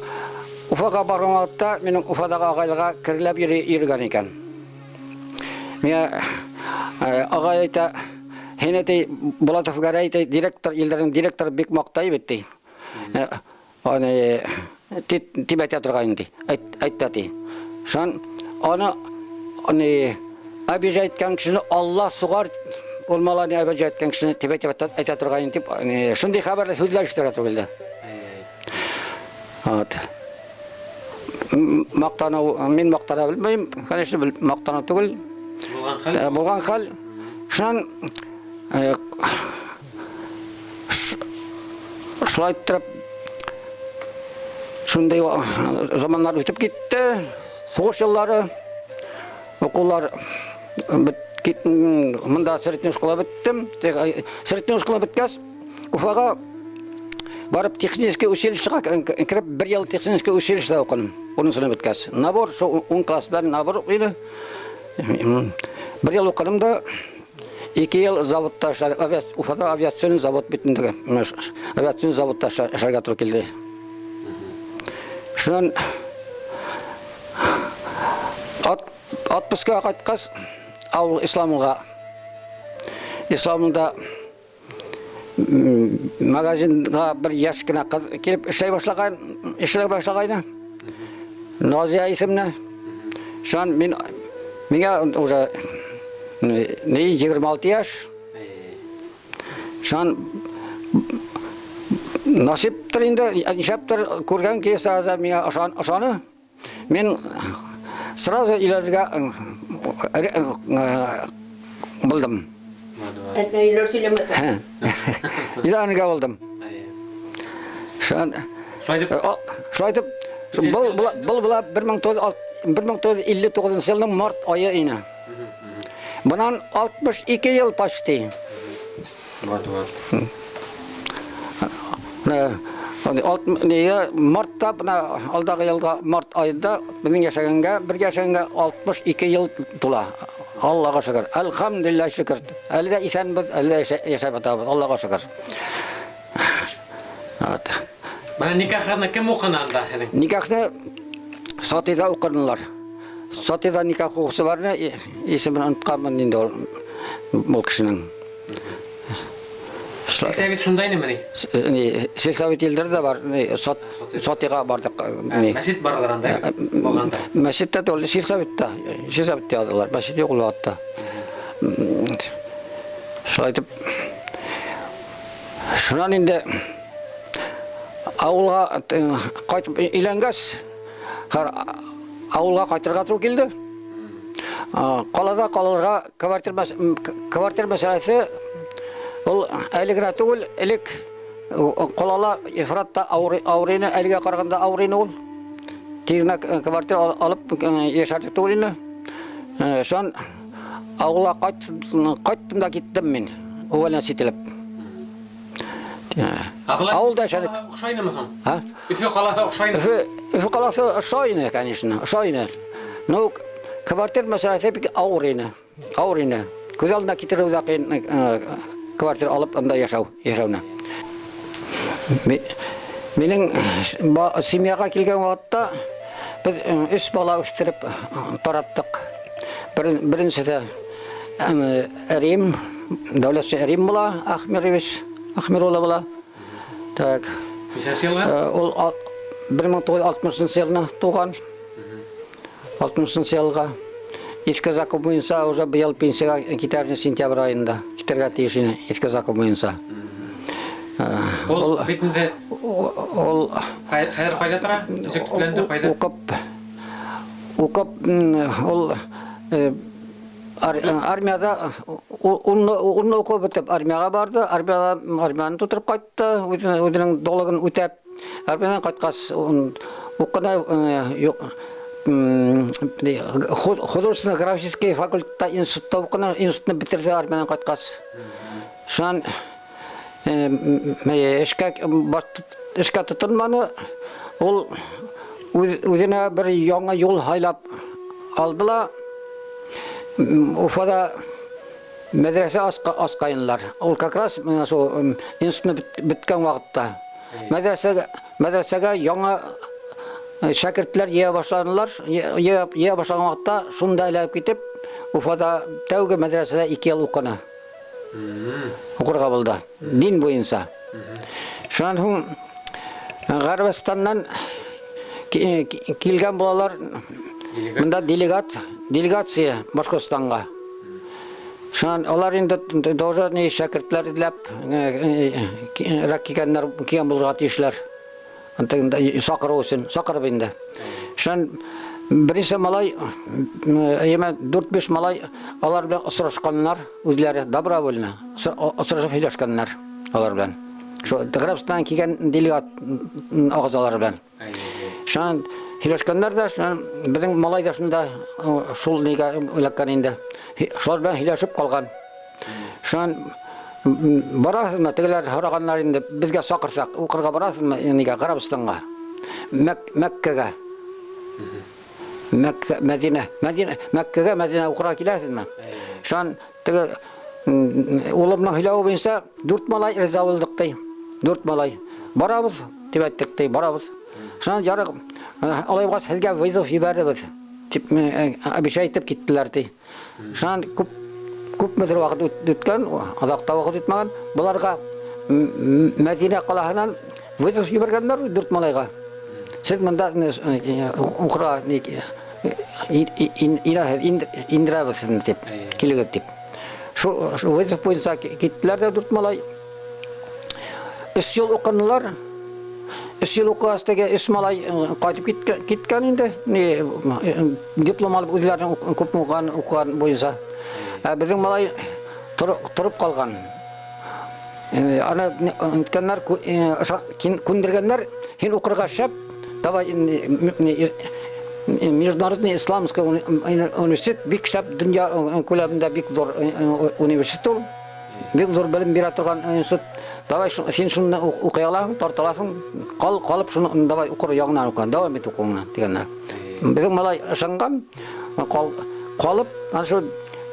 Speaker 2: Уфага барган вакытта минем Уфадагы агайларга керләп йөри йөргән икән. Миңа агай әйтә, һин әти Булатов Гәрәй әйтә, директор, Илдарның директоры бик мактай бит ди. Аны дип әйтә торган инде. Әйт, әти. Шуннан аны аны обижать иткән кешене Алла сугар, ул малайны обижать иткән кешене дип әйтә торган дип, шундый хәбәрле сүзләр ишетергә туры килде. Вот. Мактану, мин мактана белмим, конечно, мактану түгел.
Speaker 1: Булган хәл.
Speaker 2: Булган хәл. Шуннан Шулай иттереп, шундый заманнар үтеп китте. Сугыш еллары, укулар монда средняя школа беттем. Средняя школа беткәч, Уфага барып технический училищега кереп, бер ел технический училищеда укыдым. Унынчыны беткәч. Набор, шул 10 класс белән набор иде. Бер ел укыдым да, 2 ел заводта эшләдем. Уфада авиационный завод бит инде. Авиационный заводта эшләргә туры килде. Шуннан отпускага кайткач, авыл Исламулга. Исламулда магазинга бер яшь кенә кыз килеп эшләй башлаган, эшләй башлагайны. Назия исемле. Шуннан мин миңа уже не 26 яшь. Шуннан насыйптыр инде, нишләптер күргән ки сразу миңа ошаны. Мин сразу өйләргә булдым.
Speaker 3: Әтнә өйләр сөйләмәде.
Speaker 2: Өйләргә булдым. Шуннан шулай итеп был был була 1959 елның март ае ине. Бунан 62 ел почти.
Speaker 1: Вот, вот.
Speaker 2: Мартта, менә алдагы елга март аенда безнең яшәгәнгә, бергә яшәгәнгә 62 ел тула. Аллага шөкер. Әлхәмдүлилләһ шөкер. Әле дә исәнбез, әле дә яшәп ятабыз. Аллага шөкер.
Speaker 1: Вот. Менә никахны кем укыны анда һеҙҙең?
Speaker 2: Никахны Сатида укыдылар. Сатида никах укучыларны исемен онытканмын инде ул бу кешенең.
Speaker 1: Сельсовет шунда инеме
Speaker 2: ни? Сельсовет елдерде бар. Сатига бардык.
Speaker 1: Мәчет бардыр анда булганда.
Speaker 2: Мәчеттә түгел, сельсоветта. Сельсоветта ядылар. Мәчет юк ул вакытта. Шулай итеп шуннан инде авылга кайтып өйләнгәч, авылга кайтырга туры килде. Ҡалала ҡалырға квартир мәсьәләһе ул әле генә түгел, элек ҡалала ифрат та ауыр ине, әлегә ҡарағанда ауыр ине ул. Тиҙ генә квартир алып йәшәрлек түгел ине. Шунан ауылға ҡайттым да киттем мин, увольняться ителеп. Ауылда йәшәнек.
Speaker 1: Оҡшайнымы һуң? Һа? Өфө ҡалаһы оҡшайны?
Speaker 2: Өфө ҡалаһы оҡшай ине, конечно, оҡшай ине. Ну, квартир мәсьәләһе бик ауыр ине. Ауыр ине. Күҙ алдына китереү ҙә ҡыйын, квартир алып анда йәшәүне. Минең семьяға килгән ваҡытта беҙ 3 бала үҫтереп тараттыҡ. Беренсеһе Рим, Дәүләтшин Рим була, Ахмерович, Ахмер улы була. Так.
Speaker 1: Нисәнсе йылға?
Speaker 2: Ул 1960 йылына туған. 60 йылға. Иҫке закон буйынса уже быйыл пенсияға китәр сентябрь айында. Китергә тейеш ине иҫке закон буйынса.
Speaker 1: Ул бит инде
Speaker 2: Ул
Speaker 1: хәҙер ҡайҙа тора? Нисек төпләнде, ҡайҙа?
Speaker 2: Уҡып, ул армияда унны уҡып бөтөп армияға барҙы, армияда армияны тутырып ҡайтты, үҙенең долгын үтәп. Армиянан ҡайтҡас, уҡыны, юҡ, художественно-графический факультетта институтта уҡыны, институтны бөтөрҙө армиянан ҡайтҡас. Шунан эшкә тотонманы, ул үҙенә бер яңы юл һайлап алды ла, Уфада мәҙрәсә асҡайнылар. Ул как раз менә шул институтны бөткән ваҡытта. Мәҙрәсәгә яңы шәкертләр йыя башланылар. Йыя башлаған ваҡытта шунда эләгеп китеп, Уфада тәүге мәҙрәсәдә 2 йыл уҡыны. Уҡырға булды. Дин буйынса. Шунан һуң Ғәрбистаннан килгән булалар. Мында делегация Башҡортостанға. Шунан улар инде тоже ни шәкертләр эҙләп, рак килгәннәр, килгән булырға тейешләр. Антагында саҡырыу өсөн, саҡырып инде. Шунан беренсе малай, әйме, дүрт-биш малай алар белән осрашҡаннар, үҙләре добровольно осрашып һөйләшкәннәр алар белән. Шул Ғәрбистаннан килгән делегат ағзалары белән. Шунан һөйләшкәннәр ҙә, шунан беҙҙең малай ҙа шунда, шул нигә эләккән инде. Шулар белән һөйләшеп ҡалған. Шунан бараһыҙмы, тегеләр һорағаннар инде, беҙгә саҡырсаҡ, уҡырға бараһыҙмы, нигә, Ғәрбистанға, Мәккәгә. Мәккә, Мәдинә, Мәдинә, Мәккәгә, Мәдинә уҡырға киләһеҙме? Шунан теге, улымның һөйләүе буйынса 4 малай риза булдыҡ ти. 4 малай. Барабыҙ, тип әйттек ти, барабыҙ. Шунан ярыҡ, алай булғас һеҙгә вызов ебәрербеҙ, тип, обещать итеп киттеләр ти. Шунан күпмелер ваҡыт үткән, аҙаҡ та ваҡыт үтмәгән, быларға Мәдинә ҡалаһынан вызов ебәргәндәр 4 малайға. Һеҙ бында, уҡырға, индерәбеҙ һеҙҙе тип, килегеҙ тип. Шул вызов буйынса киттеләр ҙә 4 малай. 3 йыл уҡынылар. 3 йыл уҡығас теге 3 малай ҡайтып киткән инде. Диплом алып үҙләренең күпме уҡыған буйынса. Ә беҙҙең малай тороп ҡалған. Ана үткәннәр, күндергәннәр, һин уҡырға шәп, давай, Международный исламский университет бик шәп, донъя күләмендә бик ҙур университет ул. Бик ҙур белем бирә торған институт. Давай, һин шуны уҡый алаһың, тарта алаһың, ҡалып шуны давай уҡыр яңынан уҡы, дауам ит уҡыуыңны тигәннәр. Беҙҙең малай ышанған, ҡалып, ана шул,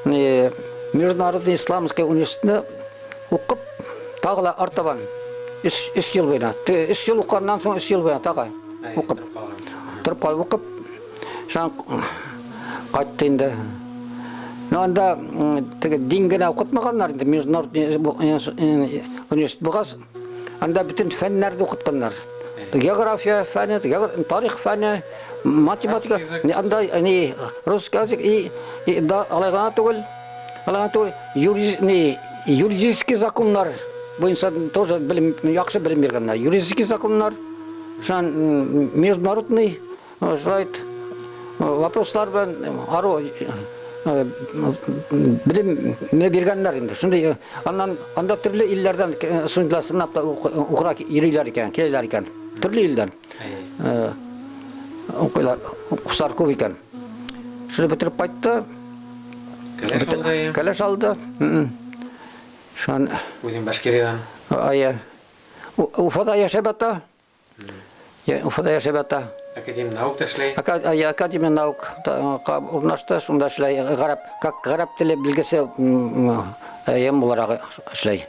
Speaker 2: Международный исламский университетны уҡып, тағы ла артабан өс йыл буйына. 3 йыл уҡығаннан һуң 3 йыл буйына тағы уҡып. Тороп ҡалып уҡып, шунан ҡайтты инде. Ну, анда, теге дин генә уҡытмағаннар инде, Международный университет булғас, анда бөтөн фәннәрҙе уҡытҡаннар. География фәне, тарих фәне, математика,
Speaker 1: Русский язык.
Speaker 2: не, анда, не, русский язык, и да, алай ғына түгел, алай ғына түгел, не, юридический законнар буйынса тоже белем, яҡшы белем биргәннәр. Юридический законнар, шунан, международный, шулай вопрослар белән, ару, Белем не биргәннәр инде. Шундый аннан анда төрле илләрдән студентлар сынап та укырга йөриләр икән, киләләр икән. Төрле илдән. Укыйлар, укучылар күп икән. Шуны бетереп кайтты.
Speaker 1: Кәләш алды.
Speaker 2: Кәләш алды. Шуны
Speaker 1: Үзең Башкириядан.
Speaker 2: Ая. Уфада яшәп ята. Уфада яшәп ята.
Speaker 1: Академия наук та эшләй.
Speaker 2: Академия наук урнашты, шунда эшләй. Гарәп, как гарәп теле билгесе ем буларак эшләй.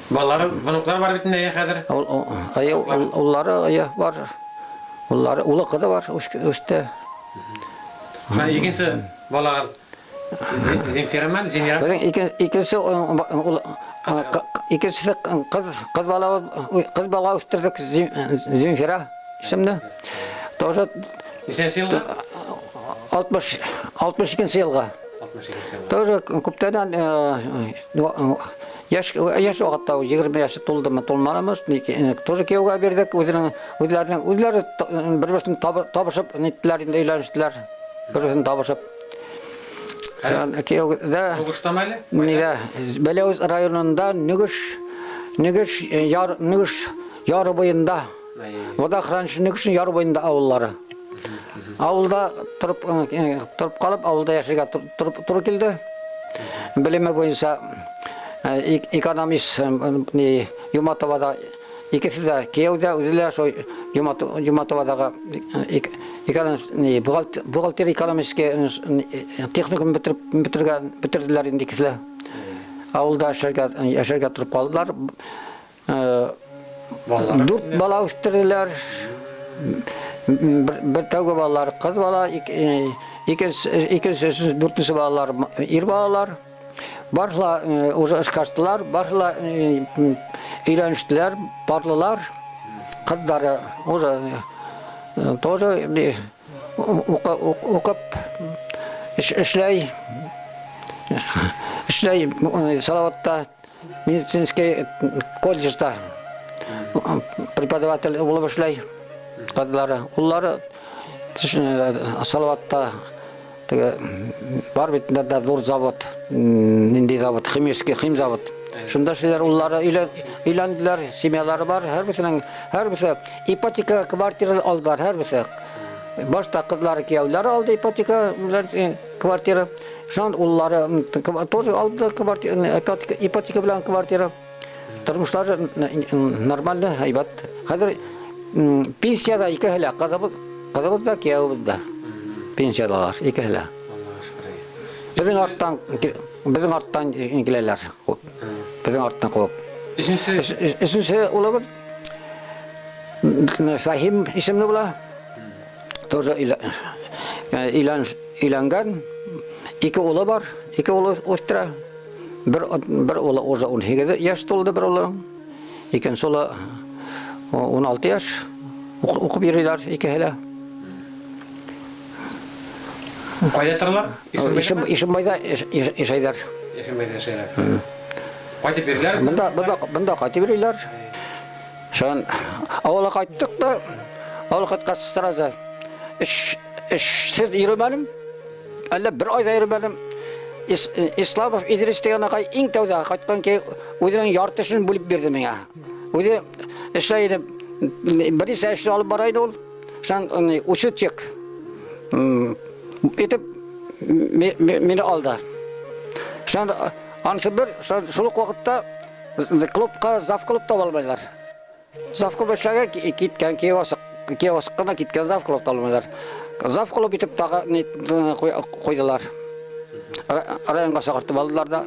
Speaker 1: Балалары, внуклар бар бит инде хәзер.
Speaker 2: Ая, уллары ая бар. Уллары, улы кызы бар, үсте.
Speaker 1: Шуннан икенче балагыз Земфира Зинира.
Speaker 2: Безнең икенче икенчесе кыз кыз бала кыз бала үстердек Земфира исемле. Тоже
Speaker 1: Ничәнче елга?
Speaker 2: 60 62 елга.
Speaker 1: 62 елга.
Speaker 2: Тоже күптән яшь яшь вакытта 20 яше тулдымы, тулмадымы, тоже кияүгә бирдек, үзенең үзләренең үзләре бер-берсен табышып ниттеләр инде өйләнештеләр. Бер-берсен табышып. Кияүдә
Speaker 1: Сугыштамы әле?
Speaker 2: Нигә Беләүз районында Нөгеш Нөгеш яр Нөгеш яры буенда водохранилище Нөгешнең яры буенда авыллары. Авылда торып торып калып авылда яшәргә торып туры килде. Белеме буенча экономист ни Юматовада икесе дә кияү дә үзе дә шул Юматовадагы ни бухгалтер экономический техникум бетереп бетергән бетерделәр инде икесе дә. Авылда яшәргә яшәргә торып калдылар. Дүрт бала үстерделәр. Бер, бер тәүге балалар кыз бала, икенче, икенче, өченче, дүртенче балалар ир балалар. Барыла уже эшкә астылар, барыла өйләнештеләр, парлылар. Кызлары уже тоже укып эшләй, эшләй Салаватта медицинский колледжда преподаватель булып эшләй кызлары. Уллары Салаватта теге бар бит инде зур завод, нинди завод, химический химзавод. Шунда эшлиләр, уллары өйләнделәр, семьялары бар, һәрберсенең һәрберсе ипотека квартира алдылар, һәрберсе. Башта кызлары кияүләре алды ипотека белән квартира. Шуннан уллары тоже алды квартира, ипотека, ипотека белән квартира. Тормышлары нормально, әйбәт. Хәзер пенсияда икеһе лә, кызыбыз, кызыбыз да, кияүебез дә. Пенсиядалар, икеһе лә. Безнең арттан безнең арттан киләләр. Безнең арттан куып.
Speaker 1: Өченче
Speaker 2: Өченче улыбыз Фәһим исемле була. Тоже өйлән өйләнгән. Ике улы бар, ике улы үстерә. Бер бер улы уже 18 яшь тулды бер улы. Икенче улы 16 яшь. Укып йөриләр икеһе дә.
Speaker 1: Кайда торалар?
Speaker 2: Ишембайда яшәйләр.
Speaker 1: Ишембайда яшәйләр. Кайтып йөриләр?
Speaker 2: Монда монда монда кайтып йөриләр. Шуннан авылга кайттык та, авылга кайткач сразу эш эшсез йөрмәдем. Әллә бер ай да йөрмәдем. Исламов Идрис дигән агай иң тәүдә кайткан ки үзенең ярты эшен бүлеп бирде миңа. Үзе эшләй иде, берничә эшне алып бара иде ул. Шуннан учетчик итеп мине алды. Шуннан анысы бер, шул ук вакытта клубка завклуб таба алмыйлар. Завклуб эшләгән киткән, киоск кына киткән завклуб таба алмыйлар. Завклуб итеп тагы куйдылар. Районга чакыртып алдылар да.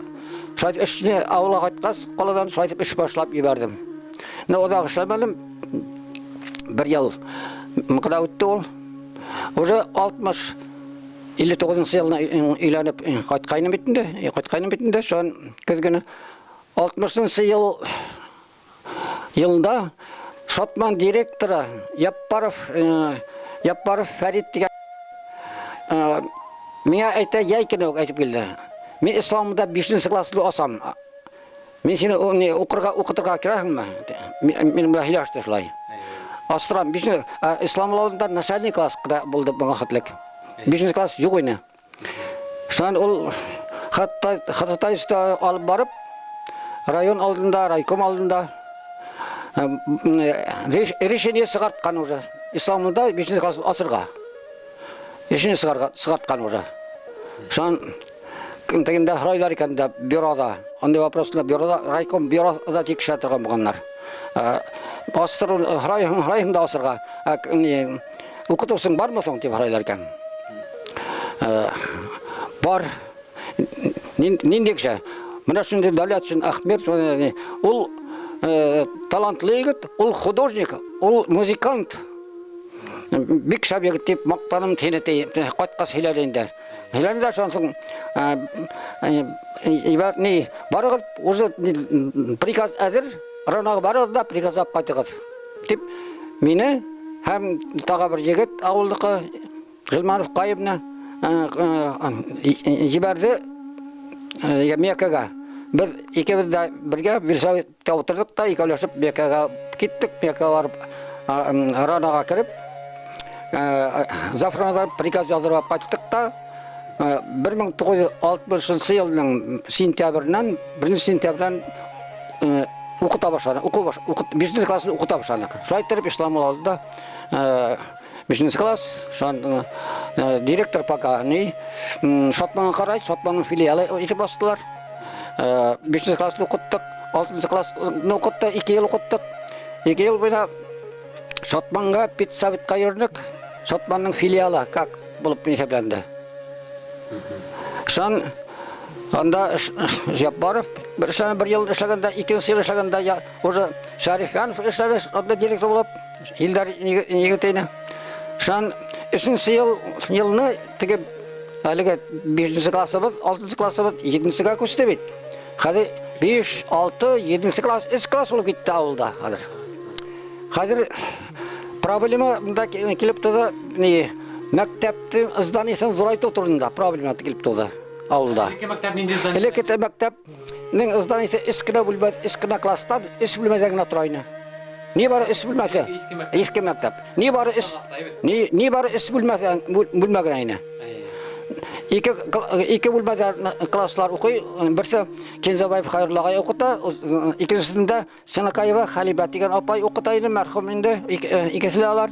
Speaker 2: Шулай эшне авылга кайткач, каладан шулай итеп эш башлап җибәрдем. Но озак эшләмәдем. Бер ел кына үтте ул. Уже 60 59 елны өйләнеп кайткайным бит инде, кайткайным бит инде, шуннан көз көне 60 ел елында Шатман директоры Яппаров Яппаров Фәрит дигән миңа әйтә, яй көне үк әйтеп килде. Мин исламда 5 класслы асам. Мин сине укырга укытырга керәһеңме? Минем белән һөйләште шулай. Астырам, 5 ислам авылында начальный класс булды моңа хәтлек. 5 класс юк иде. Шунан ул ходатайство алып барып, район алдында, райком алдында решение сығарткан уже. Исламында 5 класс асырға. Решение сығарткан уже. Шунан тегендә һорайлар икән дә бюрода. Андый вопросны бюрода, райком бюрода тикшерә торган булганнар. Астыру һорайһың да асырға. Укытыусың бармы соң дип һорайлар икән. Бар. Нинди кеше? Менә шундый Дәүләтшин Ахмед, ул талантлы егет, ул художник, ул музыкант. Бик шәп егет дип мактаным сине кайткач сөйләде инде. Сөйләде дә шуннан соң ни барыгыз, уже приказ әзер, районга барыгыз да приказ алып кайтыгыз дип мине һәм тагы бер егет авылныкы Гыйльманов Каевны җибәрде Меккага. Без икебез дә бергә Вельсоветта утырдык та икәүләшеп Меккага киттек. Меккага барып Ранага кереп Зафранадан приказ яздырып алып кайттык та 1960 елның сентябреннән, 1 сентябрьдән укыта башладык. Уку баш, укыт, 5 классны укыта башладык. Шулай итеп Исламул алды да 5 класс, шуннан директор пока ни Шатманга карай, Шатманның филиалы итеп астылар. 5 классны укыттык, 6 классны укытты, 2 ел укыттык. 2 ел буена Шатманга педсоветка йөрдек. Шатманның филиалы как булып исәпләнде. Шуннан анда Жапбаров бер эшләгән, бер ел эшләгәндә, икенче ел эшләгәндә уже Шәрифянов эшләде, анда директор булып, Илдар егете иде. Шуннан өченче ел елны теге әлеге бишенче классыбыз, алтынчы классыбыз җиденчегә күчте бит. Хәзер 5, 6, 7 класс, 3 класс булып китте авылда хәзер. Хәзер проблема монда килеп туды, ни мәктәпнең зданиесен зурайту турында проблема килеп туды авылда.
Speaker 1: Элекке мәктәп нинди здание?
Speaker 2: Элекке мәктәпнең зданиесе өч кенә бүлмә, өч кенә класстан, өч бүлмәдә генә тора иде. Ни бары өч бүлмәсе. Иске мәктәп. Ни бары өч, ни бары өч бүлмәсе, бүлмә генә иде. Ике бүлмәдә класслар укый, берсе Кензабаев Хайрулла агай укыта, икенчесендә Сынакаева Халибә дигән апай укыта иде, мәрхүм инде, икесе дә алар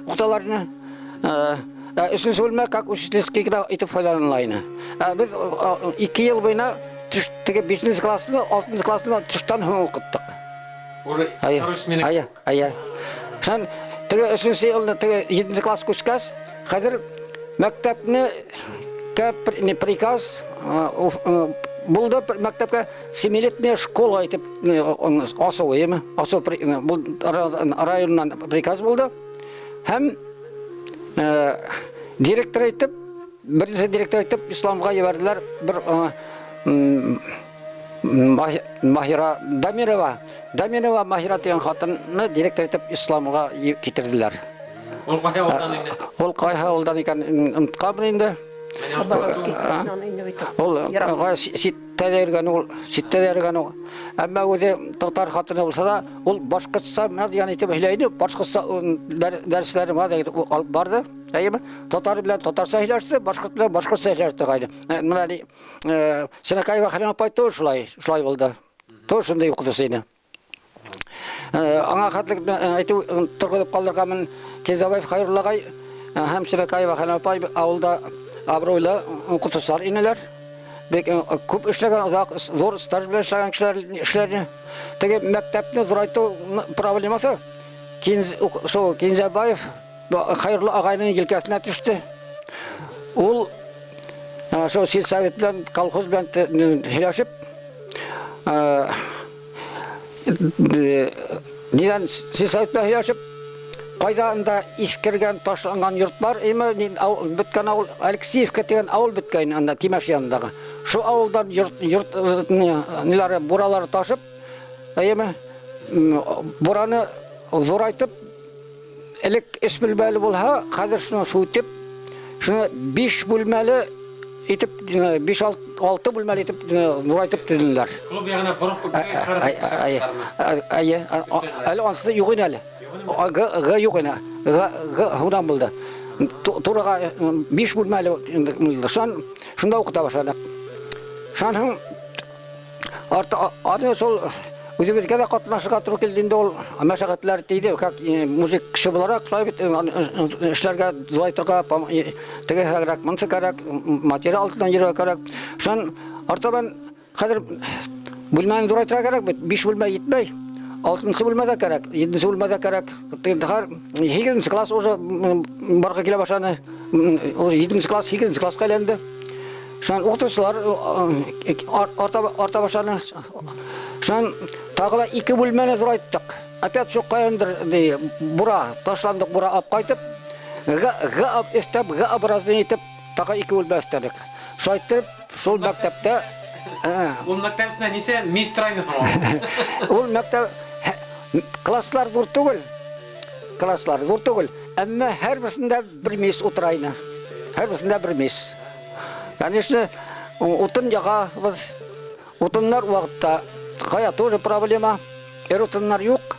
Speaker 2: укыталар иде. Өченче бүлмә как учительский гына итеп файдаланыла иде. Без 2 ел буена теге 5 классны, 6 классны төштән һуң укыттык.
Speaker 1: Уже второй смена.
Speaker 2: Ая, ая. Сан теге өченче елны теге 7 класс күчкәч, хәзер мәктәпне приказ булды мәктәпкә семилетняя школа итеп асу әйеме? Асу районнан приказ булды. Һәм директор итеп, беренче директор итеп Исламга җибәрделәр бер Маһира Дамирова. Дамирова Маһира дигән хатынны директор итеп Исламга китерделәр.
Speaker 1: Ул кайсы авылдан инде?
Speaker 2: Ул кайсы авылдан икән, онытканмын инде. Ул читтә дә йөргән ул, читтә дә йөргән ул. Әмма үзе татар хатыны булса да, ул башкортча менә дигән итеп һөйләй иде, башкортча дәресләрен менә дигән итеп алып барды. Әйеме? Татар белән татарча һөйләште, башкорт белән башкортча һөйләште гайре. Менә Сынакаева Хәлим апай тоже шулай, шулай булды. Тоже шундый укытучы иде. Аңа хәтлек әйтү торгызып калдырганмын. Кензабаев Хайрулла агай һәм Сынакаева Хәлим апай авылда абруйлы укытучылар инеләр. Бик күп эшләгән, озак, зур стаж белән эшләгән кешеләр, эшләрне. Теге мәктәпне зурайту проблемасы шул Кензабаев Хайрулла агайның елкәсенә төште. Ул шул сельсовет белән, колхоз белән һөйләшеп, нидән сельсовет белән һөйләшеп, кайда анда искергән, ташланган йорт бар, име, беткән авыл, Алексеевка дигән авыл беткән анда Тимәш янындагы. Шул авылдан йорт, йорт ниләре, буралары ташып, әйеме, бураны зурайтып, Элек өч бүлмәле булһа, хәзер шуны шүтеп, шуны биш бүлмәле итеп, биш алты бүлмәле итеп зурайтып төзеделәр.
Speaker 1: Клуб ягына борып
Speaker 2: Әйе, әле анысы юк иде әле. Г, Г юк иде. Г, Г һудан булды. Турыға биш бүлмәле шунан шунда уҡыта башланыҡ. Шунан һуң арты аны шул үҙебеҙгә лә ҡатнашырға тура килде инде ул мәшәҡәтләр тейҙе, как мужик кеше булараҡ шулай бит эшләргә ҙурайтырға, тегеһе кәрәк, быныһы кәрәк, материал артынан йөрөргә кәрәк. Шунан артабан хәҙер бүлмәне ҙурайтырға кәрәк бит, биш бүлмә етмәй. Алтынсы бүлмә дә кәрәк, етенсе бүлмә дә кәрәк. Һигеҙенсе класс уже барға килә башланы. Уже етенсе класс һигеҙенсе классҡа әйләнде. Шунан уҡытыусылар арта башланы. Шунан тағы ла ике бүлмәне ҙурайттыҡ. Опять шул ҡаяндыр бура, ташландыҡ бура алып ҡайтып, Г, Г өҫтәп, Г образный итеп тағы ике бүлмә өҫтәнек. Шулай иттереп, шул мәктәптә
Speaker 1: Ул мәктәп эсендә нисә мич тора инде һуң?
Speaker 2: Ул мәктәп класслар ҙур түгел. Класслар ҙур түгел, әммә һәрберсендә бер мич утыра ине. Һәрберсендә бер мич. Конечно, утын ягабыз. Утыннар вакытта кая тоже проблема. Эр утыннар юк.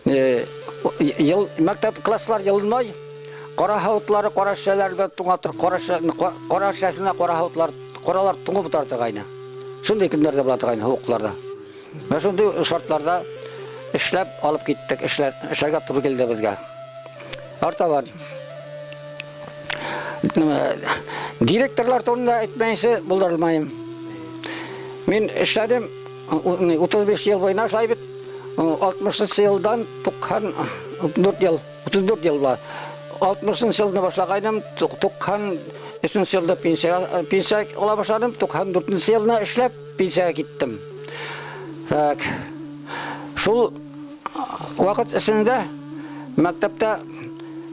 Speaker 2: Ел мәктәп класслар йылынмай. Кара һавытлары, кара шешәләр белән туңа тор, кара кара шешәсенә кара һавытлар, каралар туңып утыра торгайны. Шундый көннәрдә була торгайны һуыкларда. Менә шундый шартларда эшләп алып киттек, эшләр, эшләргә туры килде безгә. Артабан. Директорлар турында әйтмәйенчә булдырмайым. Мин эшләдем 35 ел буена шулай бит. 60 елдан 94 ел, 34 ел була. 60 елны башлагайным, 93 елда пенсия пенсия ала башладым, 94 елны эшләп пенсиягә киттем. Так. Шул вакыт эчендә мәктәптә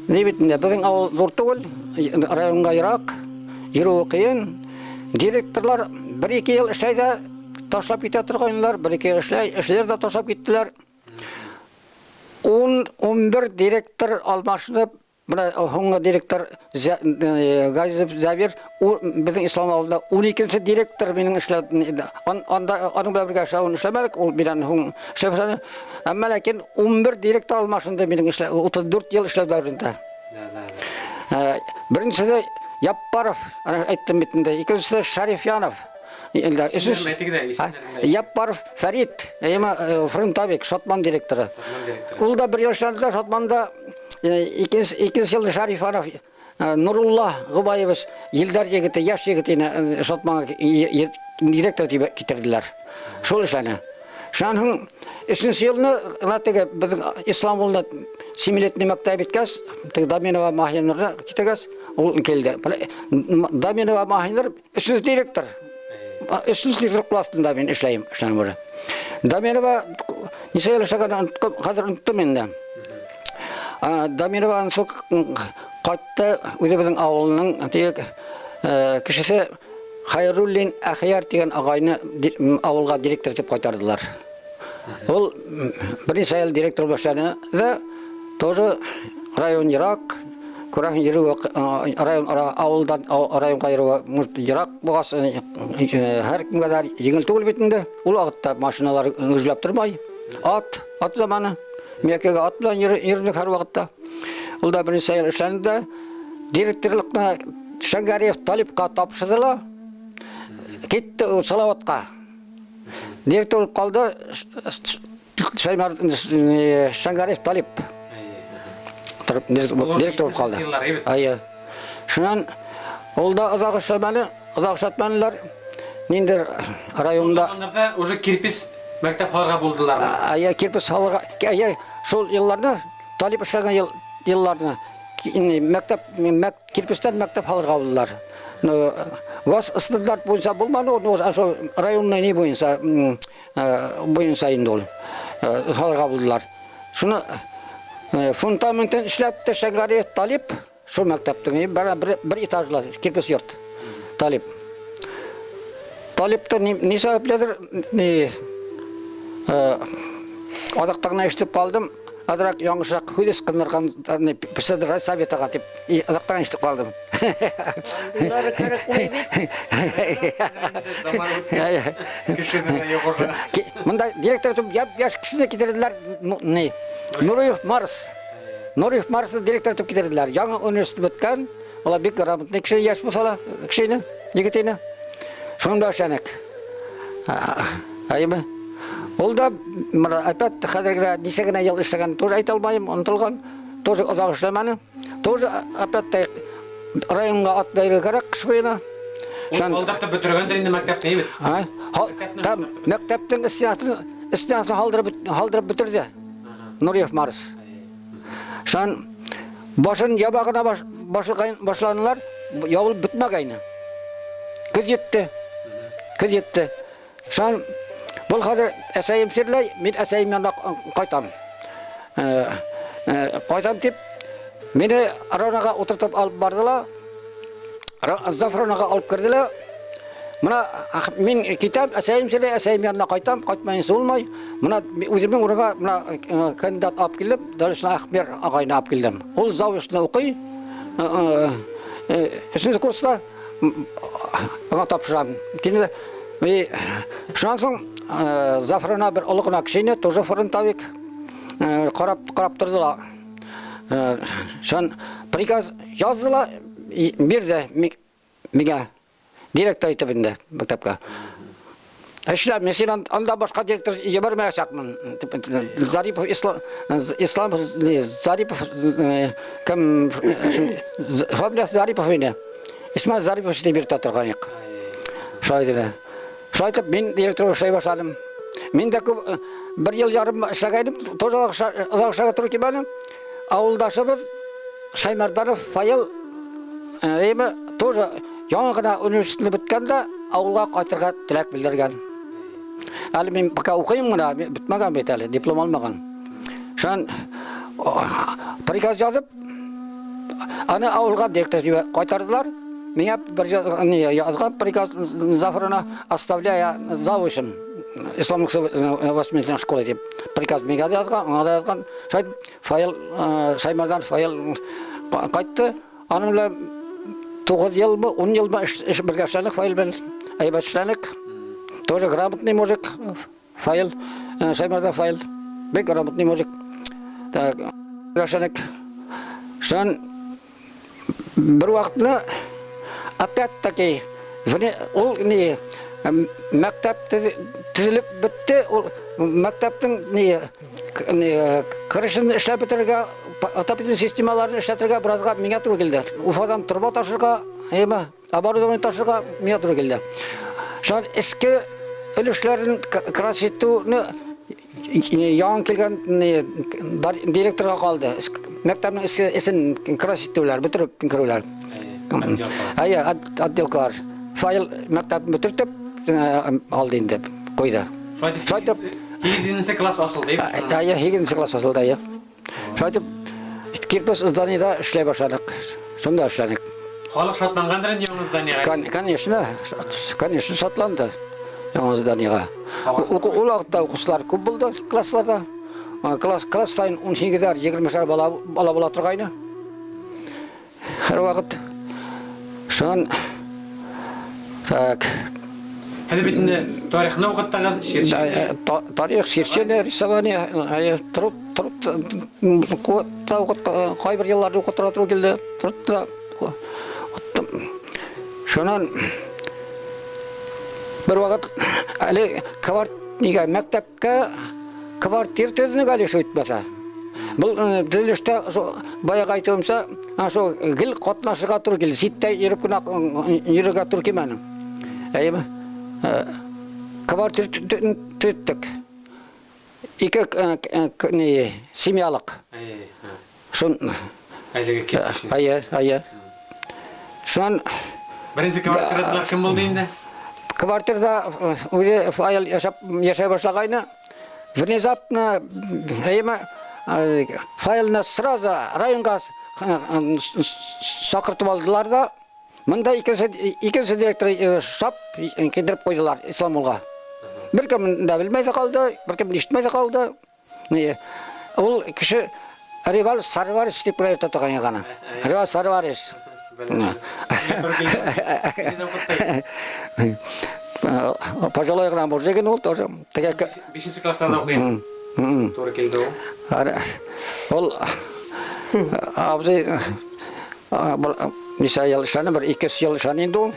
Speaker 2: ни бит инде, безнең авыл зур түгел, районга ерак, йөрүе кыен. Директорлар бер-ике ел эшләй дә ташлап китә торгайнылар, бер-ике ел эшләй, эшләр дә ташлап киттеләр. 10-11 директор алмашынып, менә һуңгы директор Газизов Зәбир, безнең Ислам авылында 12-нче директор минем эшләп, анда аның белән бергә эшләвен эшләмәдек, ул миннән һуң эшләп башлады. Әмма ләкин 11 директор алмашынды минем эшлә 34 ел эшләү дәверендә. Беренчесе Яппаров, аны әйттем бит инде. Икенчесе Шәрифянов. Яппаров Фәрит, әйеме фронтовик, Шатман директоры. Ул да бер ел эшләде дә Шатманда. Икенче икенче елны Шәрифанов Нурулла Губаевич, Елдар егете, яшь егет ине Шатманга директор дип китерделәр. Шул эшләне. Шуннан һуң өченче елны гына теге безнең Ислам авылында семилетний мәктәп беткәч, теге Даминова Маһинурны китергәч, ул килде. Даминова Маһинур өченче директор. Өченче директор классында мин эшләйм, эшләнем уже. Даминова ничә ел эшләгәнен хәзер оныттым инде. Даминова ансы кайтты үзебезнең авылның теге кешесе Хайруллин Әхияр дигән агайны авылга директор итеп кайтардылар. Ул берничә ел директор булып эшләде дә, тоже район ерак, күрәһең йөрүе район авылдан районга йөрүе ерак булгач, һәркемгә дә җиңел түгел бит инде. Ул вакытта машиналар гөжләп тормай. Ат, ат заманы. Миякәгә ат белән йөрдек һәрвакытта. Ул да берничә ел эшләнде дә, директорлыкны Шәңгәриев Талипка тапшырдылар. Китте ул Салаватка. Директор булып калды Шәңгәриев Талип. Директор булып калды. Әйе. Шуннан ул да озак эшләмәде, озак эшләтмәделәр. Ниндер районда.
Speaker 1: Заманнарда уже кирпич мәктәп салырга булдылар.
Speaker 2: Әйе, кирпич салырга. Әйе, шул елларны Талип эшләгән елларны мәктәп кирпечтән мәктәп салырга булдылар. Ну, гос стандарт буенча булмады, ул шул районный ни буенча буенча инде ул салырга булдылар. Шуны фундаментын эшләтте Шәңгәриев Талип, шул мәктәпнең бер, бер этажлы кирпеч йорт. Талип. Талипта ни, ни сәбәпледер, ни азакта гына ишетеп калдым, азрак яңгышрак һүз ычкындырган председатель райсоветага дип, азакта гына ишетеп калдым.
Speaker 3: Андыйлары кәрәкми бит.
Speaker 2: Монда директор итеп япь-яшь кешене китерделәр, ни, Нуриев Марс. Нуриев Марсны директор итеп китерделәр. Яңа университет беткән. Ул бик грамотный кеше, яшь булса да, кеше иде, егет иде. Шуның белән эшләнек. Әйеме? Ул да менә опять хәзер генә ничә генә ел эшләгән, тоже әйтә алмыйм, онытылган. Тоже озак эшләмәне. Тоже опять районга ат бәйле кирәк кыш буена.
Speaker 1: Ул алдактып бетергәндер инде мәктәпне бит.
Speaker 2: А? Там мәктәпнең стенасын, стенасын халдырып, халдырып бетерде. Нуриев Марс. Шан башын яба гына баш, башланылар, ябылып бетмәгәйне. Көз җитте. Көз җитте. Шан был хәзер әсәем сирләй, мин әсәем янына кайтам. Кайтам дип, мине ронага утыртып алып бардылар. Зафронага алып керделәр. Менә мин китәм, әсәем сөйли, әсәем янына кайтам, кайтмаенча булмай. Менә үземнең урынга менә кандидат алып килдем, Дәүләтшин Ахмер агайны алып килдем. Ул заочно укый. Өченче курста аңа тапшырам. Тине шуннан соң Зафрона бер олы гына кешене, тоже фронтовик, карап карап тордылар. Шун приказ яздылар, бирде миңа директор итеп инде мәктәпкә. Эшлә, мин син анда башка директор җибәрмәячәкмен. Зарипов Ислам, Ислам Зарипов кем фамилиясе Зарипов инде. Исмаил Зарипов дип йөртә торган идек. Шулай диде. Шулай итеп мин директор булып эшләй башладым. Мин дә күп бер ел ярым эшләгәнем, тоже озак эшләргә туры килмәде. Авылдашыбыз Шаймарданов Фаил әйме тоже яңа гына университетны беткән дә авылга кайтырга теләк белдергән. Әле мин пока укыйм гына, бетмәгән бит әле, диплом алмаган. Шуннан приказ язып, аны авылга директор кайтардылар. Миңа бер язган приказ Зафарына оставляя завучем Исламлык воспитательной школы дип приказ миңа да язган, аңа да язган. Шулай Фаил Шаймардан Фаил кайтты. Аның белән 9 елмы, 10 елмы эш бергә эшләдек Фаил белән. Әйбәт эшләдек. Тоже грамотный мужик. Фаил, Шаймардан Фаил. Бик грамотный мужик. Так, эшләдек. Шуннан бер вакытны опять-таки ул ни мәктәп төзелеп бетте, ул мәктәпнең ни крышын эшләп бетерергә, отоплительный системаларын эшләтергә беразга миңа туры килде. Уфадан торба ташырга, әйме, оборудование ташырга миңа туры килде. Шуннан эске өлешләрен красить итүне яңа килгән директорга калды. Мәктәпнең эсен красить итүләр, бетереп керүләр. Әйе, отделкалар. Файл мәктәп бетертеп алды инде, куйды.
Speaker 1: Шулай итеп, 8 класс асылды.
Speaker 2: Әйе, 8 класс асылды, әйе. Шулай итеп, кирпеч зданиедә эшләй башладык. Шунда эшләдек.
Speaker 1: Халык шатлангандыр инде яңа зданиега.
Speaker 2: Конечно, конечно, шатланды яңа зданиега. Ул вакытта укучылар күп булды классларда. Класс, класс сайын 18-әр, 20-шәр бала, бала була торгайны. Һәрвакыт. Шуннан так.
Speaker 1: Һәм бит инде тарихны укыттыгыз, черчение.
Speaker 2: Тарих, черчение, рисование, труд, труд, та укыт, кайбер елларда укытырга туры килде. Труд та укыттым. Шуннан бер вакыт әле кварт нигә мәктәпкә квартир төзүне әле шул итмәсә. Был төзелештә баягы әйтүемчә, шул гел катнашырга туры килде. Читтә йөреп кенә йөрергә туры килмәде. Әйеме? Квартир төзеттек. Ике ни семьялык. Шун
Speaker 1: Әлеге кирпеч.
Speaker 2: Әйе, әйе. Шуннан
Speaker 1: Беренче квартирада кем булды инде?
Speaker 2: Квартирада үзе Фаил яшәп яшәй башлагайны. Внезапно, әйеме, Фаилны сразу районга чакыртып алдылар да, монда икенче икенче директор шап китереп куйдылар Исламулга. Беркем дә белмәй дә калды, беркем ишетмәй дә калды. Ул кеше Ривал Сарварич дип кенә йөртә торган яганы. Ривал Сарварич. Пожилой гына мужик ул тоже. Теге
Speaker 1: Бишенче классларда укыйм. Туры килде ул.
Speaker 2: Ул Абзый нисә ел эшләне, бер ике ел эшләне инде ул.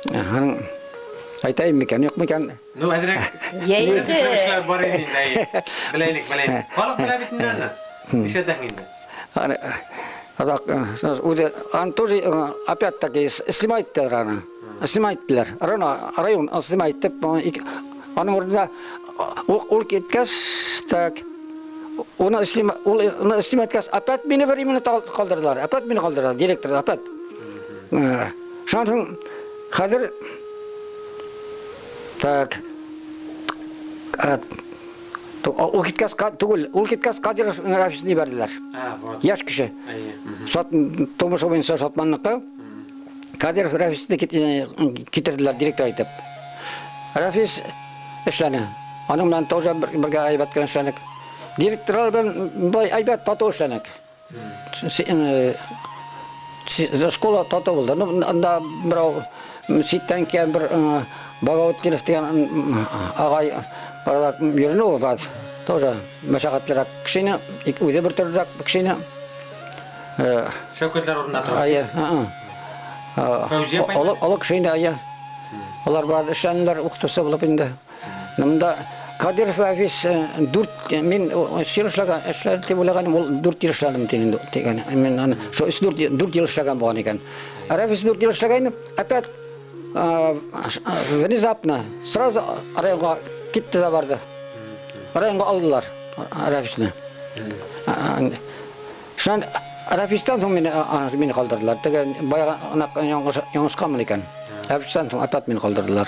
Speaker 2: Аның әйтәйем микән, юк микән?
Speaker 1: Ну, әзрәк.
Speaker 3: Йә инде.
Speaker 1: Эшләр бар инде инде, әйе. Беләйник, беләйник. Халык белә бит инде аны. Нишләтәң инде?
Speaker 2: Аны Азак, үзе, аны тоже опять-таки снимать иттеләр аны. Снимать иттеләр. Район, район снимать итеп, аның урынына ул, ул киткәч, так, уны снима, ул уны снимать иткәч, опять мине временно калдырдылар. Опять мине калдырдылар, директор, опять. Шуннан соң хәзер так, ул киткәч түгел, ул киткәч Кадиров Рафисны җибәрделәр. Яшь кеше. Шат тумышы буенча Шатманныкы. Кадиров Рафисны китерделәр директор итеп. Рафис эшләне. Аның белән тоже бергә әйбәт кенә эшләнек. Директорлар белән былай әйбәт тату эшләнек. Школа тату булды. Ну, анда берәү читтән килгән бер Багаутдинов дигән агай арада йөрде ул бераз. Тоже мәшәкатьлерәк кешене, үзе бер төрлерәк кешене.
Speaker 1: Шәүкәтләр урынында тора.
Speaker 2: Әйе.
Speaker 1: Фәүзия апай.
Speaker 2: Олы, олы кеше инде, әйе. Алар бераз эшләнделәр, укытучы булып инде. Монда Кадиров Рафис дүрт, мин өч ел эшләгән, эшләдем дип уйлаганым, ул дүрт ел эшләдем дигән инде, дигән. Мин аны шул өч дүрт, дүрт ел эшләгән булган икән. Рафис дүрт ел эшләгән, опять внезапно сразу районга китте дә барды. Районга алдылар Рафисны. Шуннан Рафистан соң мине мине калдырдылар. Теге баягы яңгышканмын икән. Рафистан соң опять мине калдырдылар.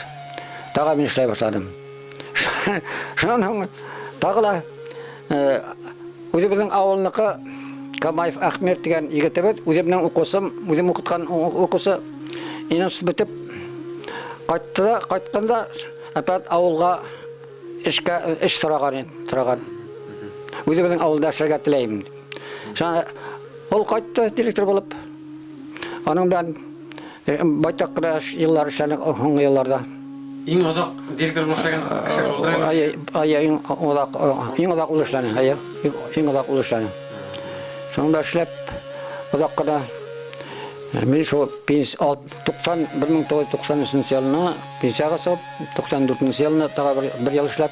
Speaker 2: Тагы мин эшләй башладым. Шуннан соң тагы да үзебезнең авылныкы Камаев Ахмер дигән егетебез, үземнең укучым, үзем укыткан укучы, институт бетеп кайтты да, кайтканда опять авылга эшкә эш сораган, сораган. Үзебезнең авылда эшләргә теләйм. Шуңа ул кайтты директор булып. Аның белән байтак кына еллар эшләдек соңгы елларда.
Speaker 1: Иң озак директор булып эшләгән кеше шулдыр инде.
Speaker 2: Ай, ай, иң озак, иң озак ул эшләде. Әйе, иң озак ул эшләде. Шуның белән эшләп озак кына мин шул пенс 90 1993 елны пенсиягә чыгып, 94 елны тагы бер, бер ел эшләп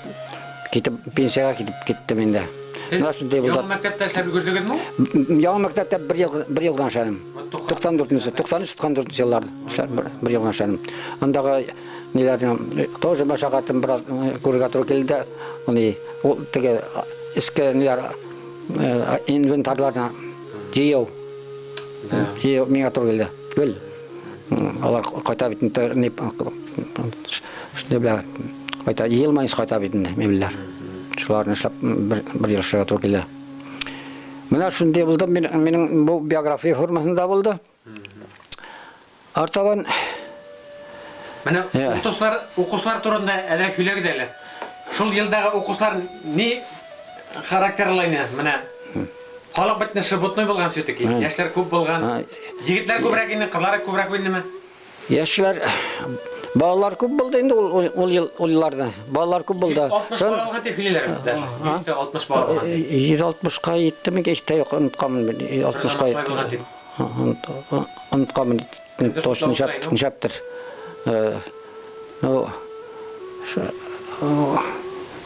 Speaker 2: китеп пенсиягә китеп киттем инде. Менә шундый булды.
Speaker 1: Яңа мәктәптә эшләп өлгердегезме?
Speaker 2: Яңа мәктәптә бер ел бер ел гына эшләдем. 94 93 94 елларда эшләп бер, бер ел гына эшләдем. Андагы ниләрне тоже мәшәкатен бераз күрергә туры килде. Аны ул теге иске ниләр инвентарьларны җыю. Җыю миңа туры килде. Гел. Алар кайта бит инде, не не белә, кайта җыелмайынча кайта бит инде мебельләр. Шуларны эшләп бер, бер ел эшләргә туры килде. Менә шундый булды, мин, минем бу биография формасында булды. Артабан
Speaker 1: Менә укытучылар, укучылар турында әзрәк сөйләгез әле. Шул елдагы укучылар ни характерлы иде? Менә халык бит шебутной булган все-таки. Яшьләр күп булган. Егетләр күбрәк инде, кызлар күбрәк инде.
Speaker 2: Яшьләр, балалар күп булды инде ул ул ел ул елларда. Балалар күп булды.
Speaker 1: 60 бала булган дип сөйлиләр бит даже. 160 бала булган.
Speaker 2: 160-ка җитте микән? Истә юк, онытканмын мин. 160-ка
Speaker 1: җитте.
Speaker 2: Онытканмын. Точно ничәп, ничәптер. Ну,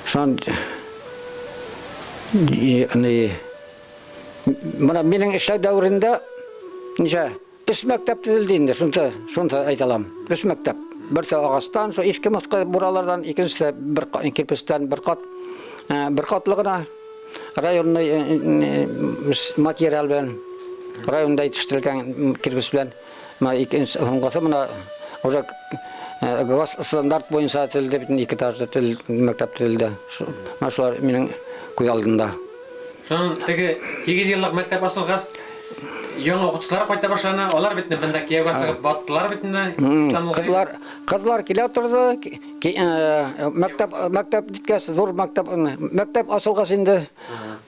Speaker 2: шуннан ни менә минем эшләү дәверендә ничә өч мәктәп төзелде инде, шунысы, шунысы әйтә алам. Өч мәктәп. Берсе агачтан, шул иске москы буралардан, икенчесе бер кирпечтән бер кат, бер катлы гына районный материал белән, районда җитештерелгән кирпеч белән. Менә икенче соңгысы менә уже гос стандарт буенча төзелде, бөтен ике этажлы мәктәп төзелде. Менә шулар минем күз алдында.
Speaker 1: Шуның теге 8 еллык мәктәп ачылгач, яңа укытучылар кайта башлана. Алар бит монда кияүгә чыгып баттылар бит инде.
Speaker 2: Кызлар, кызлар килә торды. Мәктәп, мәктәп беткәч, зур мәктәп, мәктәп ачылгач инде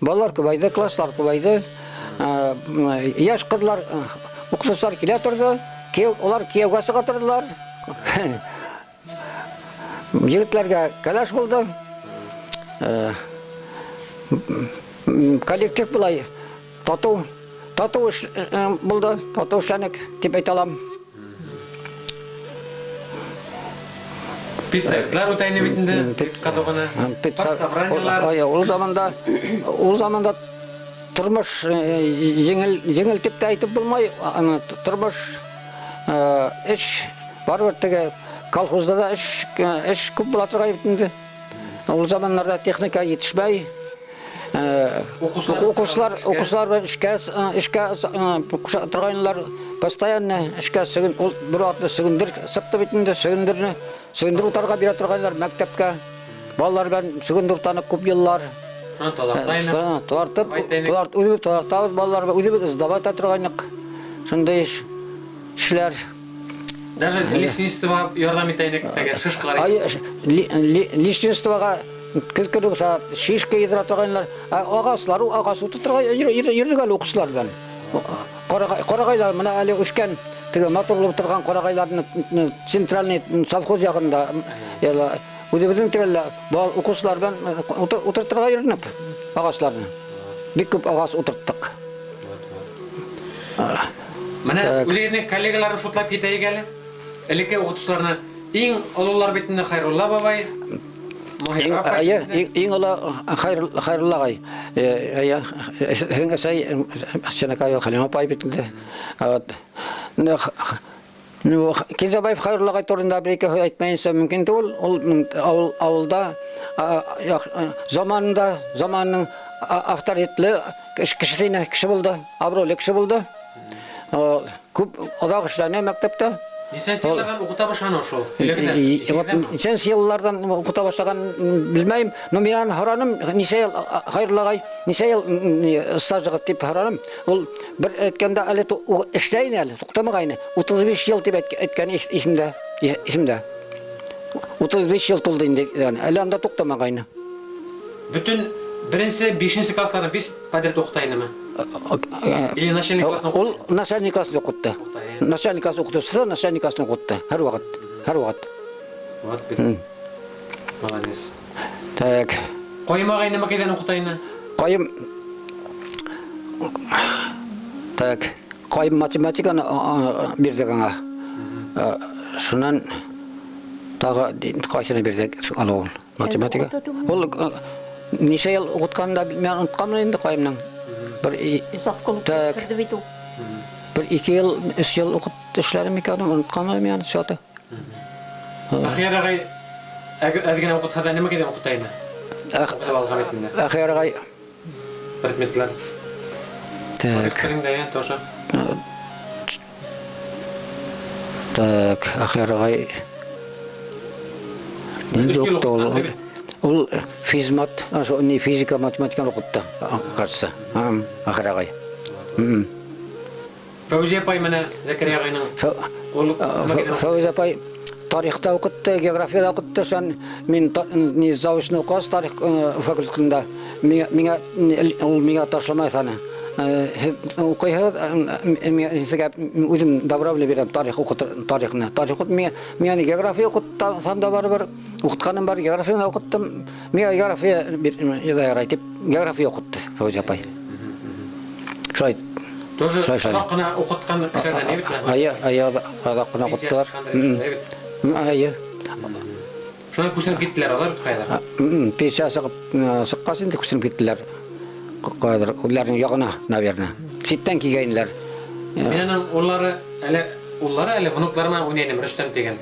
Speaker 2: балалар күбәйде, класслар күбәйде. Яшь кызлар, укытучылар килә торды. Кияү, алар кияүгә чыга тордылар. Егетләргә кәләш булды. Коллектив болай тату. Тату эш булды, тату эшләнек дип әйтә алам.
Speaker 1: Педсоветлар үтә инде бит инде, бик кату гына. Партсобраниелар.
Speaker 2: Ул заманда, ул заманда тормыш җиңел, җиңел дип тә әйтеп булмай, аны тормыш эш барыбер теге колхозда да эш, эш күп була торган бит инде. Ул заманнарда техника җитешмәй. Укучылар, укучылар белән эшкә, эшкә куша торганнар, постоянно эшкә сөген, ул бер атлы сөгендер сыкты бит инде, сөгендерне, сөгендер утарга бирә торганнар мәктәпкә. Балалар белән сөгендер утанык күп еллар.
Speaker 1: Шуны талартайны.
Speaker 2: Талартып, таларт, үзебез талартабыз балалар белән, үзебез сдавать итә торгайнык. Шундый эш, эшләр.
Speaker 1: Даже лесничествога ярдәм итә идек, теге шишкалар.
Speaker 2: Ай, лесничествога көз көне булса шишка йөдерә торганнар. Ә агачлар, агач утыртырга йөрдек әле укучылар белән. Карагайлар менә әле үскән, теге матур булып торган карагайларны центральный совхоз ягында үзебезнең тирәлә укучылар белән утыртырга йөрдек агачларны. Бик күп агач утырттык.
Speaker 1: Менә үзегезнең коллегаларны шутлап китәйек әле. Элекке укытучыларны иң олылар бит инде Хайрулла бабай, Маһир апай.
Speaker 2: Иң олы Хайрулла агай. Әйе, сезнең әсәй Сенакай Хәлим апай бит инде. Вот. Ну, Кизабаев Хайрулла агай турында бер ике һүз әйтмәенчә мөмкин түгел. Ул авыл авылда заманында заманның авторитетлы кешесе кеше булды, абруйлы кеше булды. Күп озак эшләне мәктәптә.
Speaker 1: Ничәнче еллардан укыта башлады шул?
Speaker 2: Ничәнче еллардан укыта башлаган белмәйм, но мин аны һораным, ничә ел Хайрулла агай, ничә ел стажыгыз дип һораным. Ул бер әйткәндә әле эшләй иде әле, туктамагайны. 35 ел дип әйткән исемдә, исемдә. 35 ел тулды инде, әле анда туктамагайны.
Speaker 1: Бөтен беренче, бишенче классларны биш подряд укыта идеме? Или начальный классны
Speaker 2: Ул начальный классны укытты. Начальный класс укытучысы начальный классны укытты. Һәрвакыт, һәрвакыт.
Speaker 1: Вот бит. Молодец.
Speaker 2: Так.
Speaker 1: Каим агай нәмәкәйдән укыта инде?
Speaker 2: Каим Так, Каим математиканы бирдек аңа. Шуннан тагы кайсыны бирдек алуын? Математика. Ул ничә ел укытканын да мин онытканмын инде Каимның. Бер
Speaker 3: так, бит ул.
Speaker 2: Бер ике ел, өч ел укытты эшләде микән, онытканмын мин аны чаты.
Speaker 1: Әхияр агай әз генә укытса да нәмәкәйдән укыта инде? Укытып алган бит инде.
Speaker 2: Әхияр агай
Speaker 1: предметлар.
Speaker 2: Так.
Speaker 1: Телеңдә тоже.
Speaker 2: Так, Әхияр агай нинди укытты ул? Ул физмат, не физика, математиканы укытты, кажется. Әхияр агай.
Speaker 1: Фәүзия апай менә Зәкәрия агайның ул
Speaker 2: Фәүзия апай тарихта укытты, географиядә укытты. Шан мин не заочно укыгач тарих факультетында миңа ул миңа ташламай саны. Укыйһыгыз, сезгә үзем добровольно бирәм тарих укытыр, тарихны. Тарих укыт, миңа миңа география укытсам да барыбер, укытканым бар, географияне укыттым. Миңа география ярай дип, география укытты Фәүзия апай. Шулай.
Speaker 1: Тоже озак кына укыткан кешеләрдән, әйбәт менә.
Speaker 2: Әйе, әйе, озак кына укыттылар. Әйе.
Speaker 1: Шуннан күченеп киттеләр алар каядыр?
Speaker 2: Пенсия чыгып чыккач инде күченеп киттеләр. Каядыр, үзләренең ягына, наверное. Читтән килгәннәр.
Speaker 1: Мин аның уллары әле уллары әле внуклары белән уйный идем, Рөстәм дигән.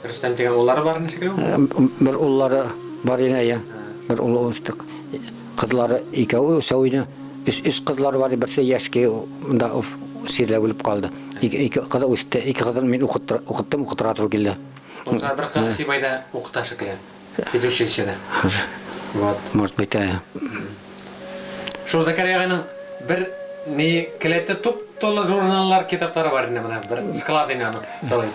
Speaker 1: Рөстәм дигән уллары бар ничек ул?
Speaker 2: Бер уллары бар иде, әйе. Бер улы үсте. Кызлары икәү өчәү иде. Өч, өч кызлары бар, берсе яшьки монда чирләп үлеп калды. Ике, ике кызы үсте. Ике кызын мин укыттым, укытырга туры килде.
Speaker 1: Ул бер кыз Сибайда укыта шикелле. Педучилищеда. Вот.
Speaker 2: Может быть, ә.
Speaker 1: Шул Зәкәрия агайның бер ни келәте туп-тулы журналлар, китаплары бар инде менә бер склад инде аның целый.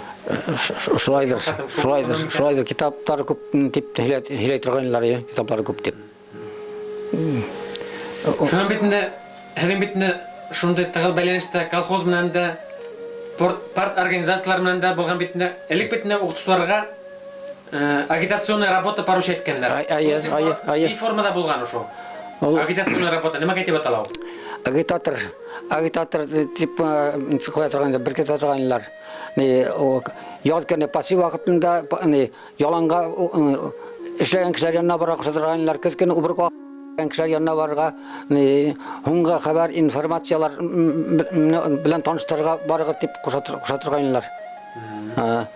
Speaker 2: Шулайдыр, шулайдыр, шулайдыр. Китаплары күп дип һөйләй торганнар, китаплары күп дип.
Speaker 1: Шуның бит инде, һеҙҙең бит инде шундай тығыҙ бәйләнештә колхоз менән дә, парт организацияләр менән дә булган бит инде. Элек бит инде укытучыларга агитационная работа поручать иткәннәр.
Speaker 2: Әйе, әйе, әйе.
Speaker 1: Ни формада булган ошо? Агитационная работа нимәгә дип атала ул?
Speaker 2: Агитатор дип куя торган, беркетә торганнар. Яз көне пассив вакытында яланга эшләгән кешеләр янына барырга куша торганнар, көз көне убырка кешеләр янына барырга, һуңгы хәбәр, информациялар белән таныштырырга барырга дип куша торганнар. Алар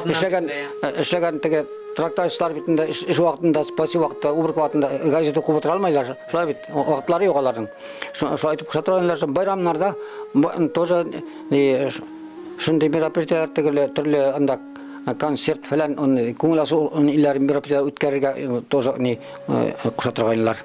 Speaker 2: эшләгән теге тракторчылар бит инде эш вакытында, пассив вакытта, убырка вакытында газета укып утыра алмайлар. Шулай бит, вакытлары юк аларның. Шулай итеп куша торганнар. Байрамнарда тоже шундый мероприятиеләр тегеле төрле анда концерт фәлән, күңел ачу илләр мероприятиеләр үткәрергә тоже куша торганнар.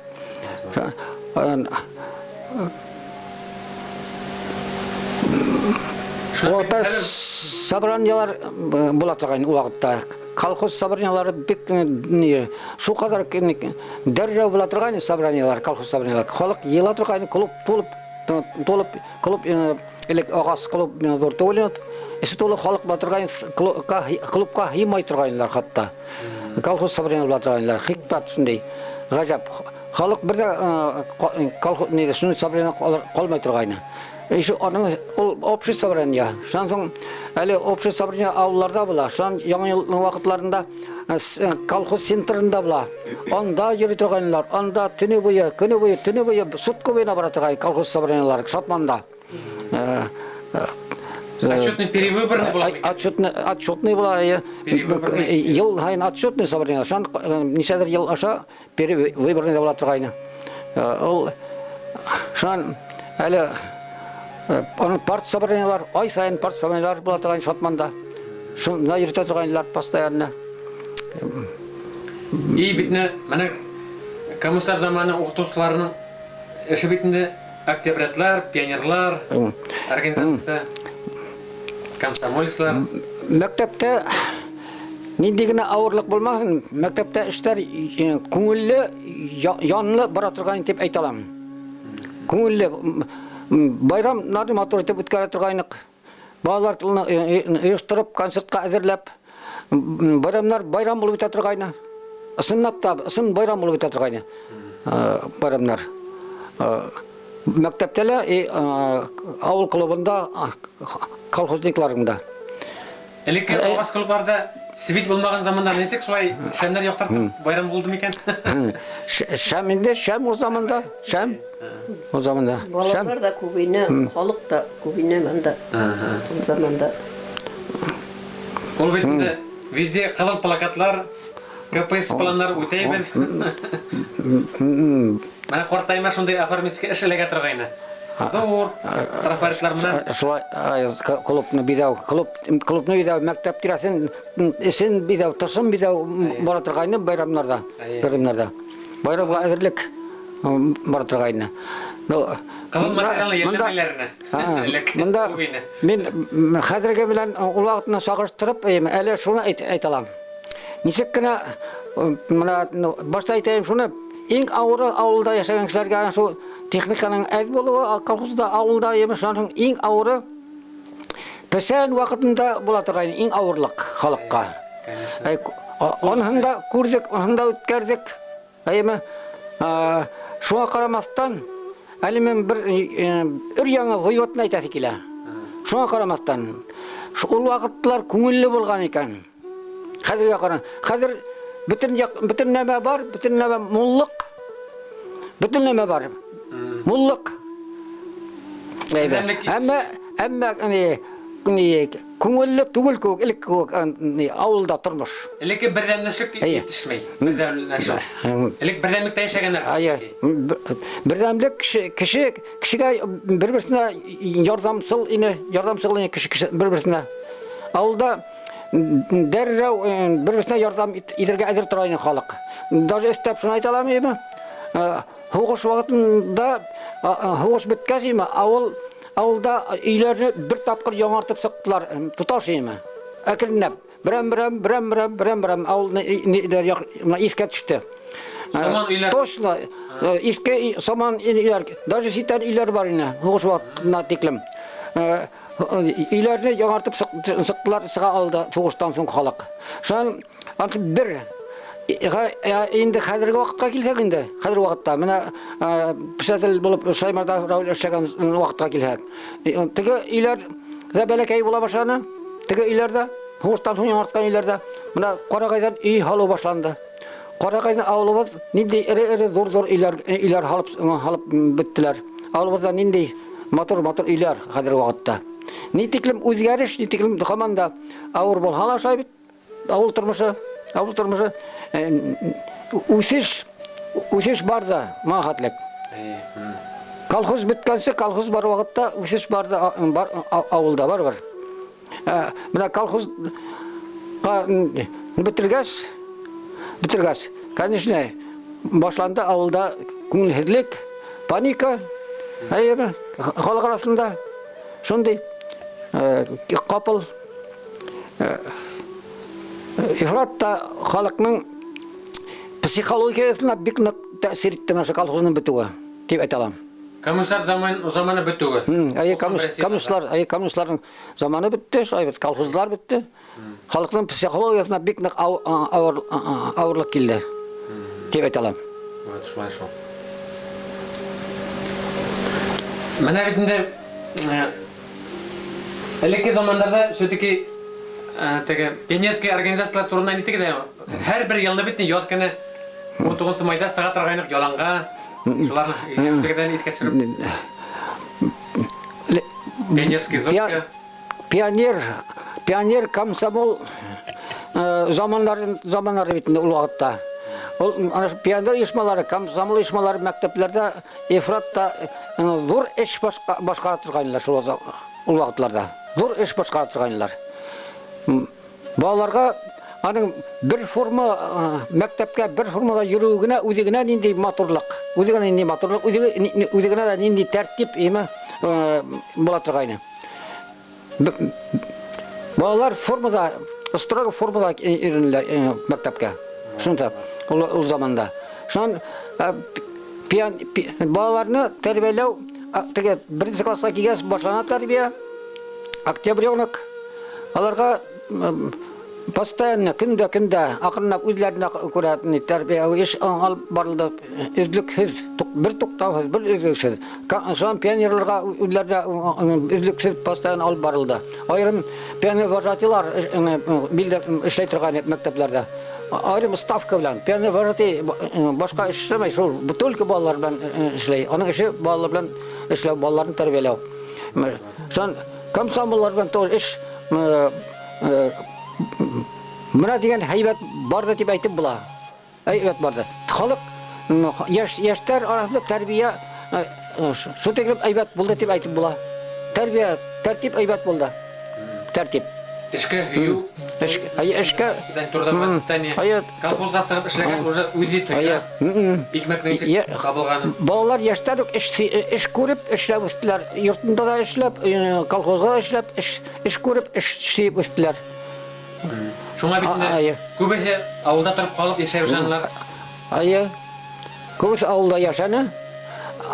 Speaker 2: Вакытта собраниялар була торган вакытта. Колхоз собраниялары бик шу кадәр дәррәү була торган собраниялар, колхоз собраниялар. Халык ела торган, клуб тулып, тулып, клуб элек агас клуб зур түгел, эше тулы халык була торган, клубка һыймай торганнар хатта. Колхоз собраниялар була торганнар. Хикмәт шундый. Гаҗәп. Халык бер дә колхоз нидә шундый собрание калмай торгайны. Еще аның ул общий собрание. Шуннан соң әле общий собрание авылларда була. Шуннан яңа ел вакытларында колхоз центрында була. Анда йөри торганнар, анда төне буе, көне буе, төне буе, сутка буена бара торган колхоз собраниелар Шатманда.
Speaker 1: Отчетный перевыборный була.
Speaker 2: Отчетный була. Ел һайын отчетный собрание. Шуннан ничәдер ел аша перевыборный була торгайны. Ул шуннан әле аның парт собраниелар, ай саен парт собраниелар була торган Шатманда. Шунда йөртә торганнар постоянно.
Speaker 1: И бит менә комиссар заманы укытучыларының эше бит инде октябрятлар, пионерлар, организация, комсомольцлар.
Speaker 2: Мәктәптә нинди генә авырлык булмасын, мәктәптә эшләр күңелле, янлы бара торган дип әйтә алам. Күңелле байрамнарны матур итеп үткәрә торгайнык. Балалар оештырып, концертка әзерләп, байрамнар байрам булып үтә торгайны. Ысынлап та, ысын байрам булып үтә торгайны. Байрамнар. Мәктәптә лә, авыл клубында, колхозникларында.
Speaker 1: Элекке агач клубларда свет булмаган заманда ничек шулай шәмнәр яктыртып байрам булды микән?
Speaker 2: Шәм инде, шәм ул заманда, шәм. Ул заманда.
Speaker 3: Балалар да күп ине, халык та күп ине монда. Ул заманда.
Speaker 1: Ул бит инде везде кызыл плакатлар, КПС планнар үтәйбез. Менә картайма шундый оформительский эш эләгә торгайны. Зур трафаретлар менән.
Speaker 2: Шулай клубны бизәү, клубны бизәү, мәктәп тирәсен, эшен бизәү, тышын бизәү бара торгайны байрамнарда, байрамнарда. Байрамга әзерлек бара торгайны.
Speaker 1: Ну, кызыл материалны йәлләмәләрне.
Speaker 2: Монда мин хәзерге белән ул вакытны чагыштырып, әле шуны әйтә алам. Ничек кенә менә башта әйтәем шуны, иң авыры авылда яшәгән кешеләргә шул техниканың әз булуы, колхозда, авылда емеш, шуның иң авыры песән вакытында була торган иң авырлык халыкка. Анысын да күрдек, анысын да үткәрдек. Әйеме? Шуңа карамастан, әле мин бер өр яңа выводны әйтәсе килә. Шуңа карамастан, ул вакытлар күңелле булган икән. Хәзергә каран. Хәзер бөтен як, бөтен нәмә бар, бөтен нәмә муллык. Бөтен нәмә бар. Муллык. Әмма, әмма ни, күңелле түгел кебек, элек кебек авылда тормыш.
Speaker 1: Элекке бердәмләшек җитешмәй. Бердәмләшү. Элек бердәмлектә яшәгәннәр.
Speaker 2: Әйе. Бердәмлек кеше, кеше кешегә бер-берсенә ярдәмсыл ине, ярдәмсыл ине кеше, кеше бер-берсенә. Авылда дәррәү бер-берсенә ярдәм итәргә әзер тора ине халык. Даже өстәп шуны әйтә алам име? Һугыш вакытында, һугыш беткәч име, авыл авылда өйләрне бер тапкыр яңартып чыктылар, тоташ име. Әкренләп, берәм-берәм, берәм-берәм, берәм-берәм авылны өйләр искә төште.
Speaker 1: Саман өйләр.
Speaker 2: Точно, иске саман өйләр, даже читән өйләр бар ине, һугыш вакытына тиклем. Өйләрне яңартып чыктылар, чыга алды сугыштан соң халык. Шуннан ансы бер. Инде хәҙерге ваҡытҡа килһәк инде, хәҙерге ваҡытта менә председатель булып Шаймарданов Рауль эшләгән ваҡытҡа килһәк, теге өйләр ҙә бәләкәй була башланы, теге өйләрҙә, һуғыштан һуң яңыртҡан өйләрҙә менә ҡарағайҙан өй һалыу башланды. Ҡарағайҙан ауылыбыҙ ниндәй эре-эре ҙур-ҙур өйләр һалып бөттөләр. Ауылыбыҙҙа ниндәй матур-матур өйләр хәҙерге ваҡытта. Ни тиклем үҙгәреш, ни тиклем һаман да ауыр булһа ла шулай бит. Ауыл тормошо, ауыл тормошо үҫеш бар да моңа хәтлек. Колхоз бөткәнсе, колхоз бар ваҡытта үҫеш бар да, бар, ауылда барыбер. Менә колхозға бөтөргәс, конечно, башланды ауылда күңелһеҙлек, паника, әйеме, халыҡ араһында шундай ҡапыл ифрат та халыҡның психологияһына бик ныҡ тәьҫир итте менә ошо колхозның бөтөүе, тип әйтә алам.
Speaker 1: Коммунистлар заманы бөтөүе.
Speaker 2: Әйе, коммунистларның заманы бөттө, шулай бит, колхозлар бөттө. Халыҡның психологияһына бик ныҡ ауырлыҡ килде, тип әйтә алам.
Speaker 1: Вот шулай шул. Менә бит инде элекке замандарда все-таки теге пионерский организациялар турында ни теге дә һәр бер елны бит яз көне 19 майда сыға торгайнык яланга. Шуларны тегедән искә төшереп. Пионерский зонка.
Speaker 2: Пионер комсомол заманнары бит инде ул вакытта. Ул ана шу пионер оешмалары, комсомол оешмалары мәктәпләрдә ифрат та зур эш башкара торгайнылар шул ул вакытларда. Зур эш башкара торгайнылар. Балаларга аның бер форма, мәктәпкә бер формада йөрүе генә, үзе генә нинди матурлык, үзе генә нинди матурлык, үзе генә дә нинди тәртип, име, була торгайны. Балалар формада, строго формада йөренеләр мәктәпкә. Шунда, ул заманда. Шуннан, балаларны тәрбияләү, теге беренче класска килгәч башлана тәрбия. Октябренок. Аларга постоянно көндә-көндә акрынлап үзләренә күрә тәрбия эш алып барылды. Өзлексез, бер туктаусыз, бер өзлексез. Шуннан пионерларга үзләренә өзлексез постоянно алып барылды. Айрым пионер вожатыйлар эшләй торган мәктәпләрдә. Айрым ставка белән пионер вожатый башка эш эшләмәй, шул только балалар белән эшләй. Аның эше балалар белән эшләү, балаларны тәрбияләү. Шуннан комсомоллар белән тоже эш менә дигән һәйбәт барды дип әйтеп була. Әйбәт барды. Халык, яшьтәр арасында тәрбия шу тиклем әйбәт булды дип әйтеп була. Тәрбия, тәртип әйбәт булды. Тәртип.
Speaker 1: Эшкә һөю.
Speaker 2: Әйе, эшкә.
Speaker 1: Трудовое воспитание.
Speaker 2: Әйе.
Speaker 1: Колхозга сығып эшләгәс уже үзе тоя.
Speaker 2: Әйе.
Speaker 1: Икмәкнең ничек табылганын.
Speaker 2: Балалар яшьтән үк эш күреп эшләп үстеләр. Йортында да эшләп, колхозда да эшләп, эш күреп, эш сөеп үстеләр.
Speaker 1: Шуңа бит инде күбесе авылда торып калып яшәй башладылар.
Speaker 2: Әйе. Күбесе авылда яшәне.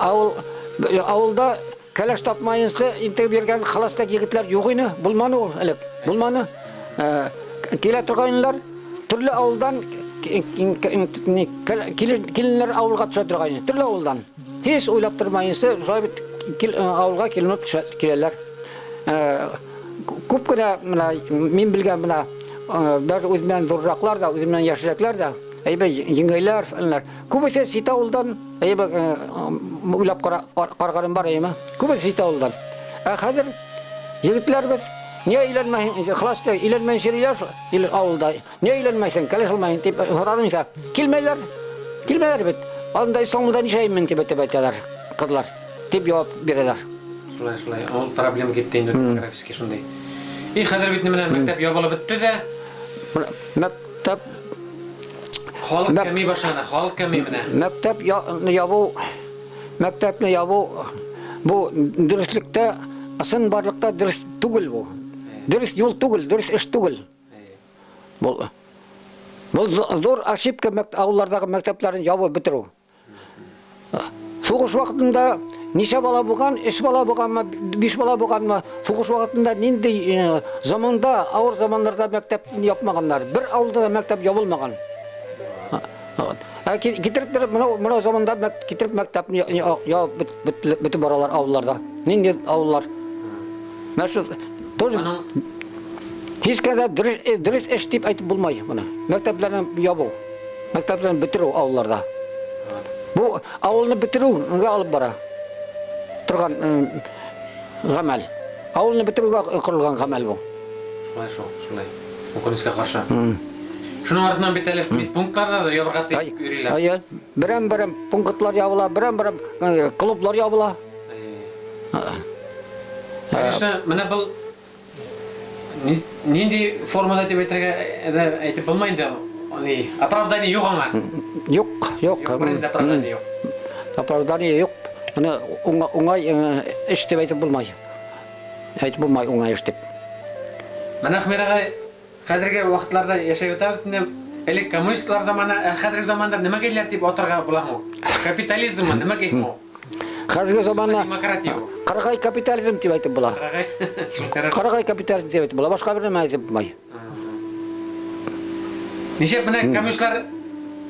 Speaker 2: Авылда кәләш тапмаенча интегеп йөргән холостяк егетләр юк ине, булманы ул элек. Булманы. Килә торгайнылар, төрле авылдан киленнәр авылга төшә торгайны. Төрле авылдан. Һич уйлап тормаенча, шулай бит авылга киленеп төшә киләләр. Күп кенә менә мин белгән менә, даже үземнән зурраклар да, үземнән яшьрәкләр дә, әйбә җиңгәйләр, фәләннәр. Күбесе чит авылдан, әйбә, уйлап караганым бар, әйме. Күбесе чит авылдан. Ә хәзер егетләр без не өйләнмәһең, класста өйләнмәйсең йөриләр шул, авылда. Не өйләнмәйсең, кәләш булмайың дип сорадым исә, килмәйләр. Килмәйләр бит. Анда соңында нишләймен дип әйтеп әйтәләр кызлар. Дип җавап бирәләр.
Speaker 1: Шулай, шулай. Ул проблема китте инде демографический шундый. И хәзер бит менә мәктәп ябылып бетте дә.
Speaker 2: Мәктәп
Speaker 1: Халык кәми башлана, халык кәми менә.
Speaker 2: Мәктәп ябу, мәктәпне ябу бу дөреслектә, ысын барлыкта дөрес түгел бу. Дөрес юл түгел, дөрес эш түгел. Бу зур ошибка авыллардагы мәктәпләрне ябып бетерү. Сугыш вакытында ничә бала булган, өч бала булганмы, биш бала булганмы? Сугыш вакытында нинди заманда, авыр заманнарда мәктәп япмаганнар. Бер авылда да мәктәп ябылмаган. Ә китереп торып, менә заманда китереп мәктәпне ябып бетеп баралар авылларда. Нинди авыллар? Менә шу тоже һич кенә дә дөрес эш дип әйтеп булмай моны. Мәктәпләрне ябу, мәктәпләрне бетерү авылларда. Бу авылны бетерүгә алып бара торган гамәл. Авылны бетерүгә корылган гамәл бу.
Speaker 1: Шулай шул, шулай. Үкенечкә каршы. Шуның артыннан бит әле медпунктларда да ябырга дип йөриләр.
Speaker 2: Әйе. Берәм-берәм пунктлар ябыла, берәм-берәм клублар ябыла.
Speaker 1: Конечно, менә был нинди формада дип әйтергә дә әйтеп булмый инде. Ни, оправдание юк аңа.
Speaker 2: Юк, юк.
Speaker 1: Юк, бернинди оправдание юк.
Speaker 2: Оправдание юк. Моны уңай эш дип әйтеп булмый. Әйтеп булмай уңай эш дип.
Speaker 1: Менә Әхмәт агай, хәзерге вакытларда яшәп ятабыз инде. Элек коммунистлар заманы, ә хәзерге заманда нимәгә диләр дип атарга буламы? Капитализммы, нимәгә ул?
Speaker 2: Хәзерге заманда
Speaker 1: Демократия ул.
Speaker 2: Кыргай капитализм дип әйтеп була.
Speaker 1: Кыргай.
Speaker 2: Кыргай капитализм дип әйтеп була. Башка бер нәмә әйтеп булмый.
Speaker 1: Ничек менә коммунистлар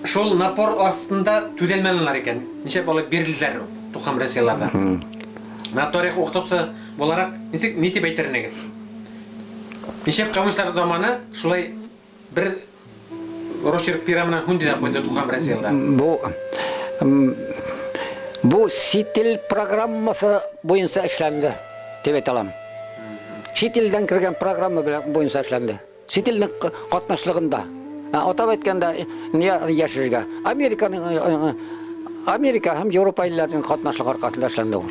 Speaker 1: шул напор астында түзәлмәделәр икән? Ничек алып бирделәр 91 елларда? Менә тарих укытучысы буларак ничек ни дип әйтер идегез? Ничек коммунистлар заманы шулай бер росчерк пера менән һүнде дә куйды 91 елда?
Speaker 2: Бу чит ил программасы буенча эшләнде дип әйтә алам. Чит илдән кергән программа белән буенча эшләнде. Чит илнең катнашлыгында. Атап әйткәндә, яшерергә. Американың Америка һәм Европа илләренең катнашлыгы аркасында эшләнде ул.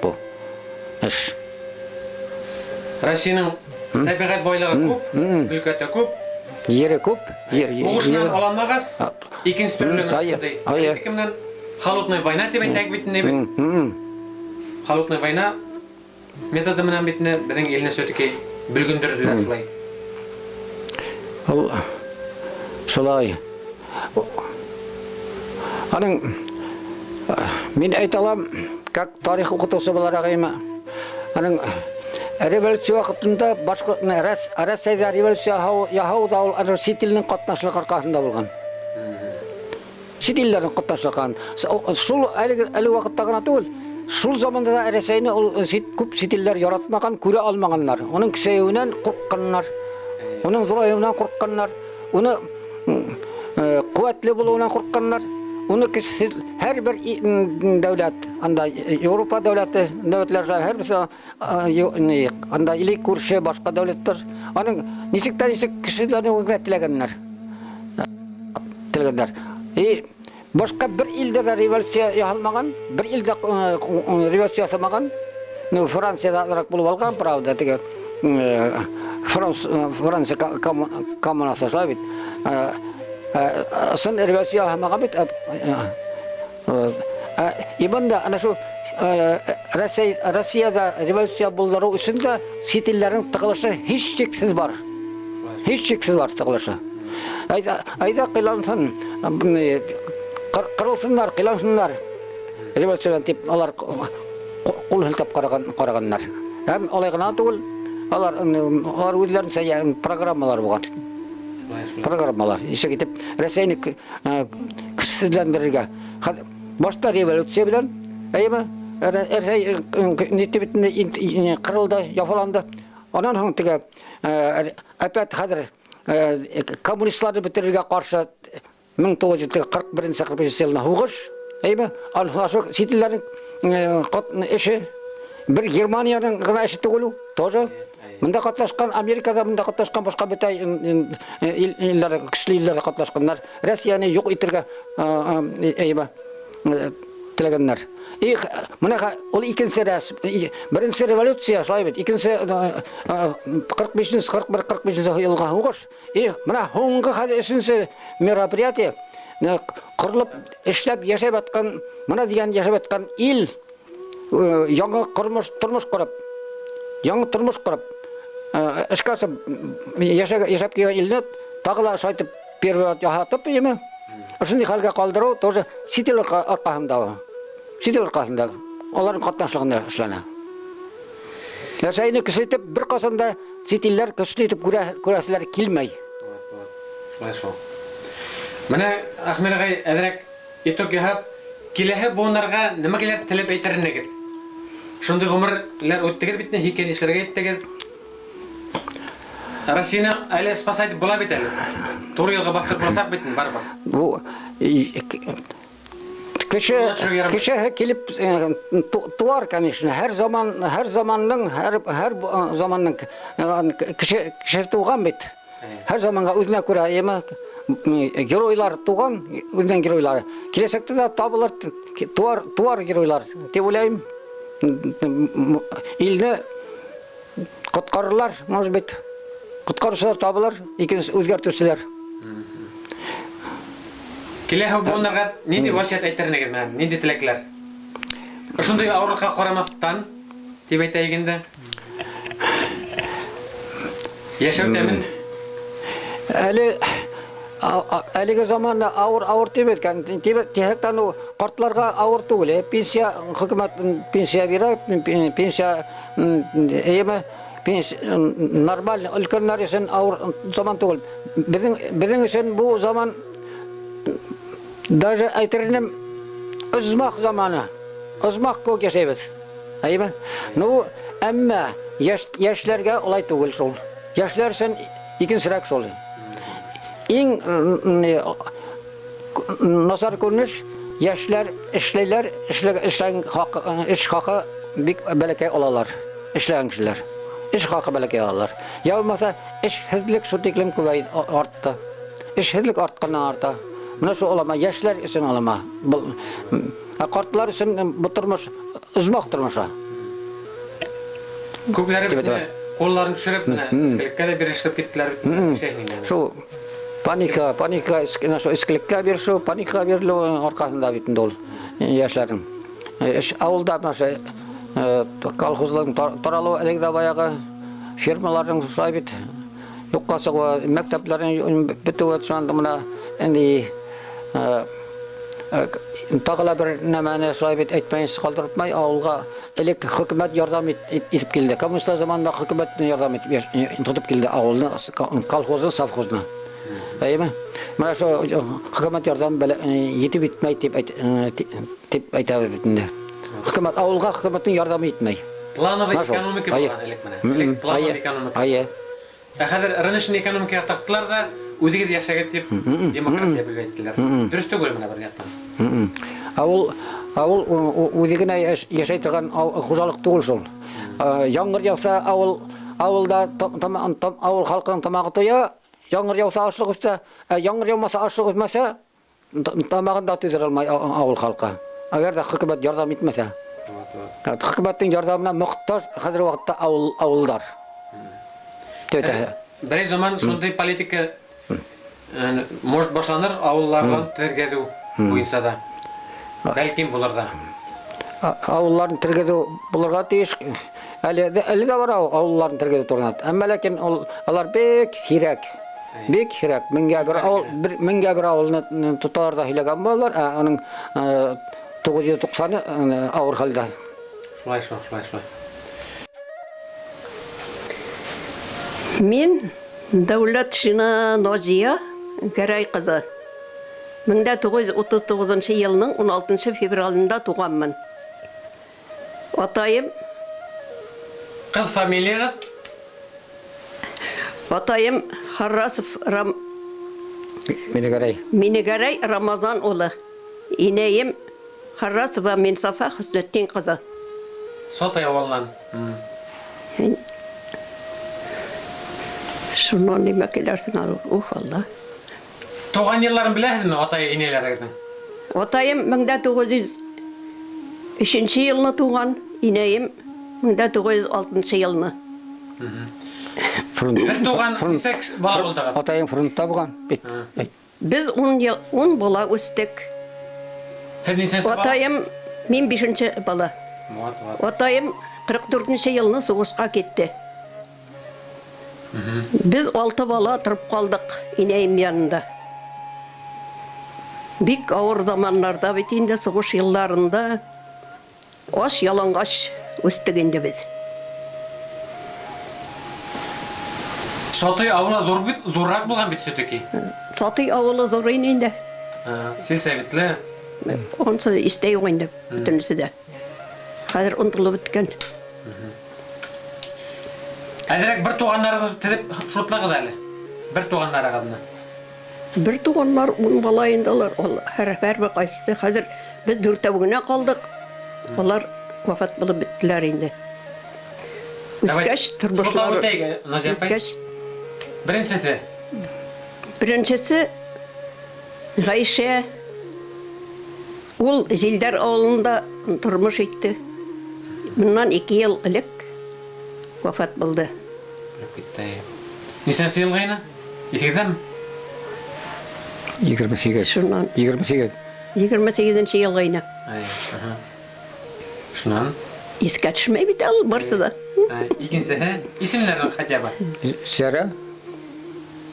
Speaker 2: Бу эш.
Speaker 1: Россиянең табигать байлыгы күп, мөлкәте күп.
Speaker 2: Җире күп, җир.
Speaker 1: Уңышыннан аламагыз, икенче төрле шундый политика белән холодная война дип әйтәк бит инде бит. Холодная война методы белән бит инде безнең илне все-таки бөлгендерделәр шулай.
Speaker 2: Ул шулай. Аның мин әйтә алам, как тарих укытучы буларак әйме, аның революция вакытында башка Россиядә революция яһау да ул аны чит илнең катнашлыгы аркасында булган. Чит илләрнең катнашлыгы. Шул әлеге әле вакытта гына түгел, шул заманда да Рәсәйне ул чит күп чит илләр яратмаган, күрә алмаганнар. Оның көчәюеннән курыкканнар. Оның зураюыннан курыкканнар. Уны куәтле булуыннан курыкканнар. Уны көчсез һәрбер дәүләт, анда Европа дәүләте, дәүләтләр һәрберсе анда или күрше башка дәүләтләр, аның ничек тә ничек кешеләрне генә теләгәннәр. Теләгәннәр. И башка бер илдә дә революция яһалмаган, бер илдә революция ясамаган. Ну, Франциядә азрак булып алган, правда, теге Франция коммунасы шулай бит. Сын революция яһамаган бит. И монда ана шу Россиядә революция булдыру өчен дә чит илләрнең тыгылышы һичшиксез бар. Һичшиксез бар тыгылышы. Әйдә, әйдә кыйлансын, кырылсыннар, кыйлансыннар. Революциядән дип алар кул һелтәп караган караганнар. Һәм алай гына түгел, алар үзләренчә программалар булган. Программалар. Ничек итеп Рәсәйне көчсезләндерергә. Башта революция белән, әйеме? Рәсәй нитеп кырылды, яфаланды. Аннан соң теге опять хәзер коммунистларны бетерергә каршы 1941-45 елына һугыш, әйеме? Анысы шул чит илләрнең эше. Бер Германиянең гына эше түгел ул, тоже. Монда катнашкан Америкада монда катнашкан башка бөтә илләр, көчле илләрдә катнашканнар. Россияне юк итәргә әйеме теләгәннәр. И менә ул икенче рәс, беренче революция шулай бит, икенче 45 41 45 елга һугыш. И менә һуңгы хәзер өченче мероприятие корылып эшләп яшәп яткан, менә дигән яшәп яткан ил яңа тормыш корып, яңа тормыш корып, эшкә асып яшәп килгән илне тагы да шайтып переворот ясатып, яме, ошондый хәлгә калдыру тоже чит ил аркасында, чит ил аркасында, аларның катнашлыгында эшләнә. Рәсәйне көчәйтеп, бер касан да чит илләр көчле итеп күрәселәр килмәй.
Speaker 1: Шулай шул. Менә Әхмәт агай әҙерәк итог яһап, киләһе буыннарға нимәгәләр теләп әйтер инегеҙ? Шундай ғүмерләр үттегеҙ бит, һикән эшләргә иттегеҙ. Россияны әле спасать була бит әле. Туры юлға баҫтырып буласаҡ бит барыбер.
Speaker 2: Бу кеше кеше килеп туар, конечно, һәр заман, һәр заманның, һәр заманның кеше кеше туған бит. Һәр заманға үзенә күрә әмма геройлар туған, үзенең геройлары. Киләсәктә дә табылыр, туар, туар геройлар дип уйлайым. Илне коткарырлар, может быть. Коткаручылар табылыр, икенче үзгәртүчеләр.
Speaker 1: Киләһе буыннарға нинди васыять әйтер инегеҙ менән? Нинди теләкләр? Ошондай ауырлыҡҡа ҡарамаҫтан тип әйтәйек инде. Йәшәү тәмен
Speaker 2: Әле әлеге заманда авыр авыр дип әйткән, тиһәктән ул картларга авыр түгел. Пенсия хөкүмәт пенсия бирә, пенсия әйеме нормаль өлкәннәр өчен авыр заман түгел. Безнең безнең өчен бу заман даже әйтер идем озмак заманы. Озмак күк яшәйбез. Әйеме? Ну, әмма яшь яшьләргә алай түгел шул. Яшьләр өчен икенчерәк шул. Иң насар күренеш яшьләр эшләйләр, эшләгән хакы, эш хакы бик бәләкәй алалар. Эшләгән кешеләр. Эш хакы бәләкәй алалар. Я булмаса, эшһезлек шул тиклем күбәй артты. Эшһезлек артканнан арта. Менә шул алама, яшьләр өчен алама. Ә картлар өчен бу тормыш озмак тормышы.
Speaker 1: Күпләре бит кулларын төшереп, менә эскелеккә дә бирешеп киттеләр бит.
Speaker 2: Шул паника, паника, шул эскелеккә бирешү, паникага бирелү аркасында бит инде ул яшьләрнең. Эш авылда менә шул колхозларның таралуы әлеге дә баягы фермаларның шулай бит юкка чыгуы, мәктәпләрнең бетүе шунда менә инде тагы ла бер нәмәне шулай бит әйтмәенчә калдыртмай, авылга элек хөкүмәт ярдәм итеп килде. Коммунистлар заманында хөкүмәт ярдәм итеп тотып килде авылны, колхозны, совхозны. Әйеме? Менә шул хөкүмәт ярдәм етеп итмәй дип дип әйтәбез бит инде. Хөкүмәт авылга хөкүмәтнең ярдәме итмәй.
Speaker 1: Плановый экономика булган элек менә. Элек плановый экономика.
Speaker 2: Әйе.
Speaker 1: Ә хәзер рыночный экономикага тыктылар да, үзегез яшәгез дип демократия белән әйттеләр. Дөрес түгел менә бер яктан.
Speaker 2: Авыл авыл үзе генә яшәй торган хуҗалык түгел шул. Яңгыр яуса авыл авылда авыл халкының тамагы туя, яңгыр яуса ашлык үсә, ә яңгыр яумаса ашлык үсмәсә, тамагын да туйдыра алмай авыл халкы. Әгәр дә хөкүмәт ярдәм итмәсә. Хөкүмәтнең ярдәменә мохтаҗ хәзерге вакытта авыл авылдар. Төтә.
Speaker 1: Берәй заман шундый политика может башланыр авыллардан тергезү буенча да. Бәлкем булыр да.
Speaker 2: Авылларны тергезү булырга тиеш. Әле әле дә бар авылларны тергезү турында. Әмма ләкин ул алар бик һирәк. Бик һирәк. Меңгә бер авыл, бер меңгә бер авылны тоталар да һөйләгән булалар, ә аның 990-ы авыр хәлдә.
Speaker 1: Шулай шул, шулай, шулай.
Speaker 3: Мин Дәүләтшина Назия Гәрәй кызы. 1939 елның 16 февралында туганмын. Атаем,
Speaker 1: Кыз фамилиягез?
Speaker 3: Атаем Харрасов Рам
Speaker 2: Минегәрәй.
Speaker 3: Минегәрәй Рамазан улы. Инәем Харрасова Минсафа Хөснетдин кызы.
Speaker 1: Сотай авылыннан.
Speaker 3: Шуннан нимә киләрсең ал, ух Алла.
Speaker 1: Туган елларын беләсезме атай инәләрегезнең?
Speaker 3: Атаем 1903 елны туган, инәем 1906 елны.
Speaker 2: Фронт.
Speaker 1: Бер туган нисә бала булдыгыз?
Speaker 2: Атаем фронтта булган бит.
Speaker 3: Без 10 ел, 10 бала үстек.
Speaker 1: Һеҙ нисәнсе бала?
Speaker 3: Атаем, мин 5 бала.
Speaker 1: Вот, вот.
Speaker 3: Атаем 44 елны сугышка китте. Без 6 бала торып калдык инәем янында. Бик авыр заманнарда бит инде сугыш елларында аш ялангач үстек инде без.
Speaker 1: Сатый авылы зур бит, зуррак булган бит все-таки.
Speaker 3: Сатый авылы зур иде инде.
Speaker 1: Сельсоветлы.
Speaker 3: Онсы истә юк инде бөтенесе дә. Хәзер онытылып беткән.
Speaker 1: Әзрәк бер туганнарыгызны тезеп шутлагыз әле. Бер туганнарыгызны.
Speaker 3: Бер туганнар ун бала инде алар. Ул һәр һәрбер кайсысы хәзер без дүртәү генә калдык. Алар вафат булып беттеләр инде. Үскәч тормышлары
Speaker 1: үткәч. Беренчесе.
Speaker 3: Беренчесе Гайшә. Ул Җилдәр авылында тормыш итте. Моннан 2 ел элек вафат булды.
Speaker 1: Үлеп китте. Ничәнче елгы ине? Исегездәме?
Speaker 2: 28.
Speaker 3: Шуннан.
Speaker 2: 28.
Speaker 3: 28 елгы ине.
Speaker 1: Әй, ага. Шуннан?
Speaker 3: Искә төшмәй бит ул барсы да.
Speaker 1: Икенчеһе, исемнәрен хотя бы.
Speaker 2: Зәрә.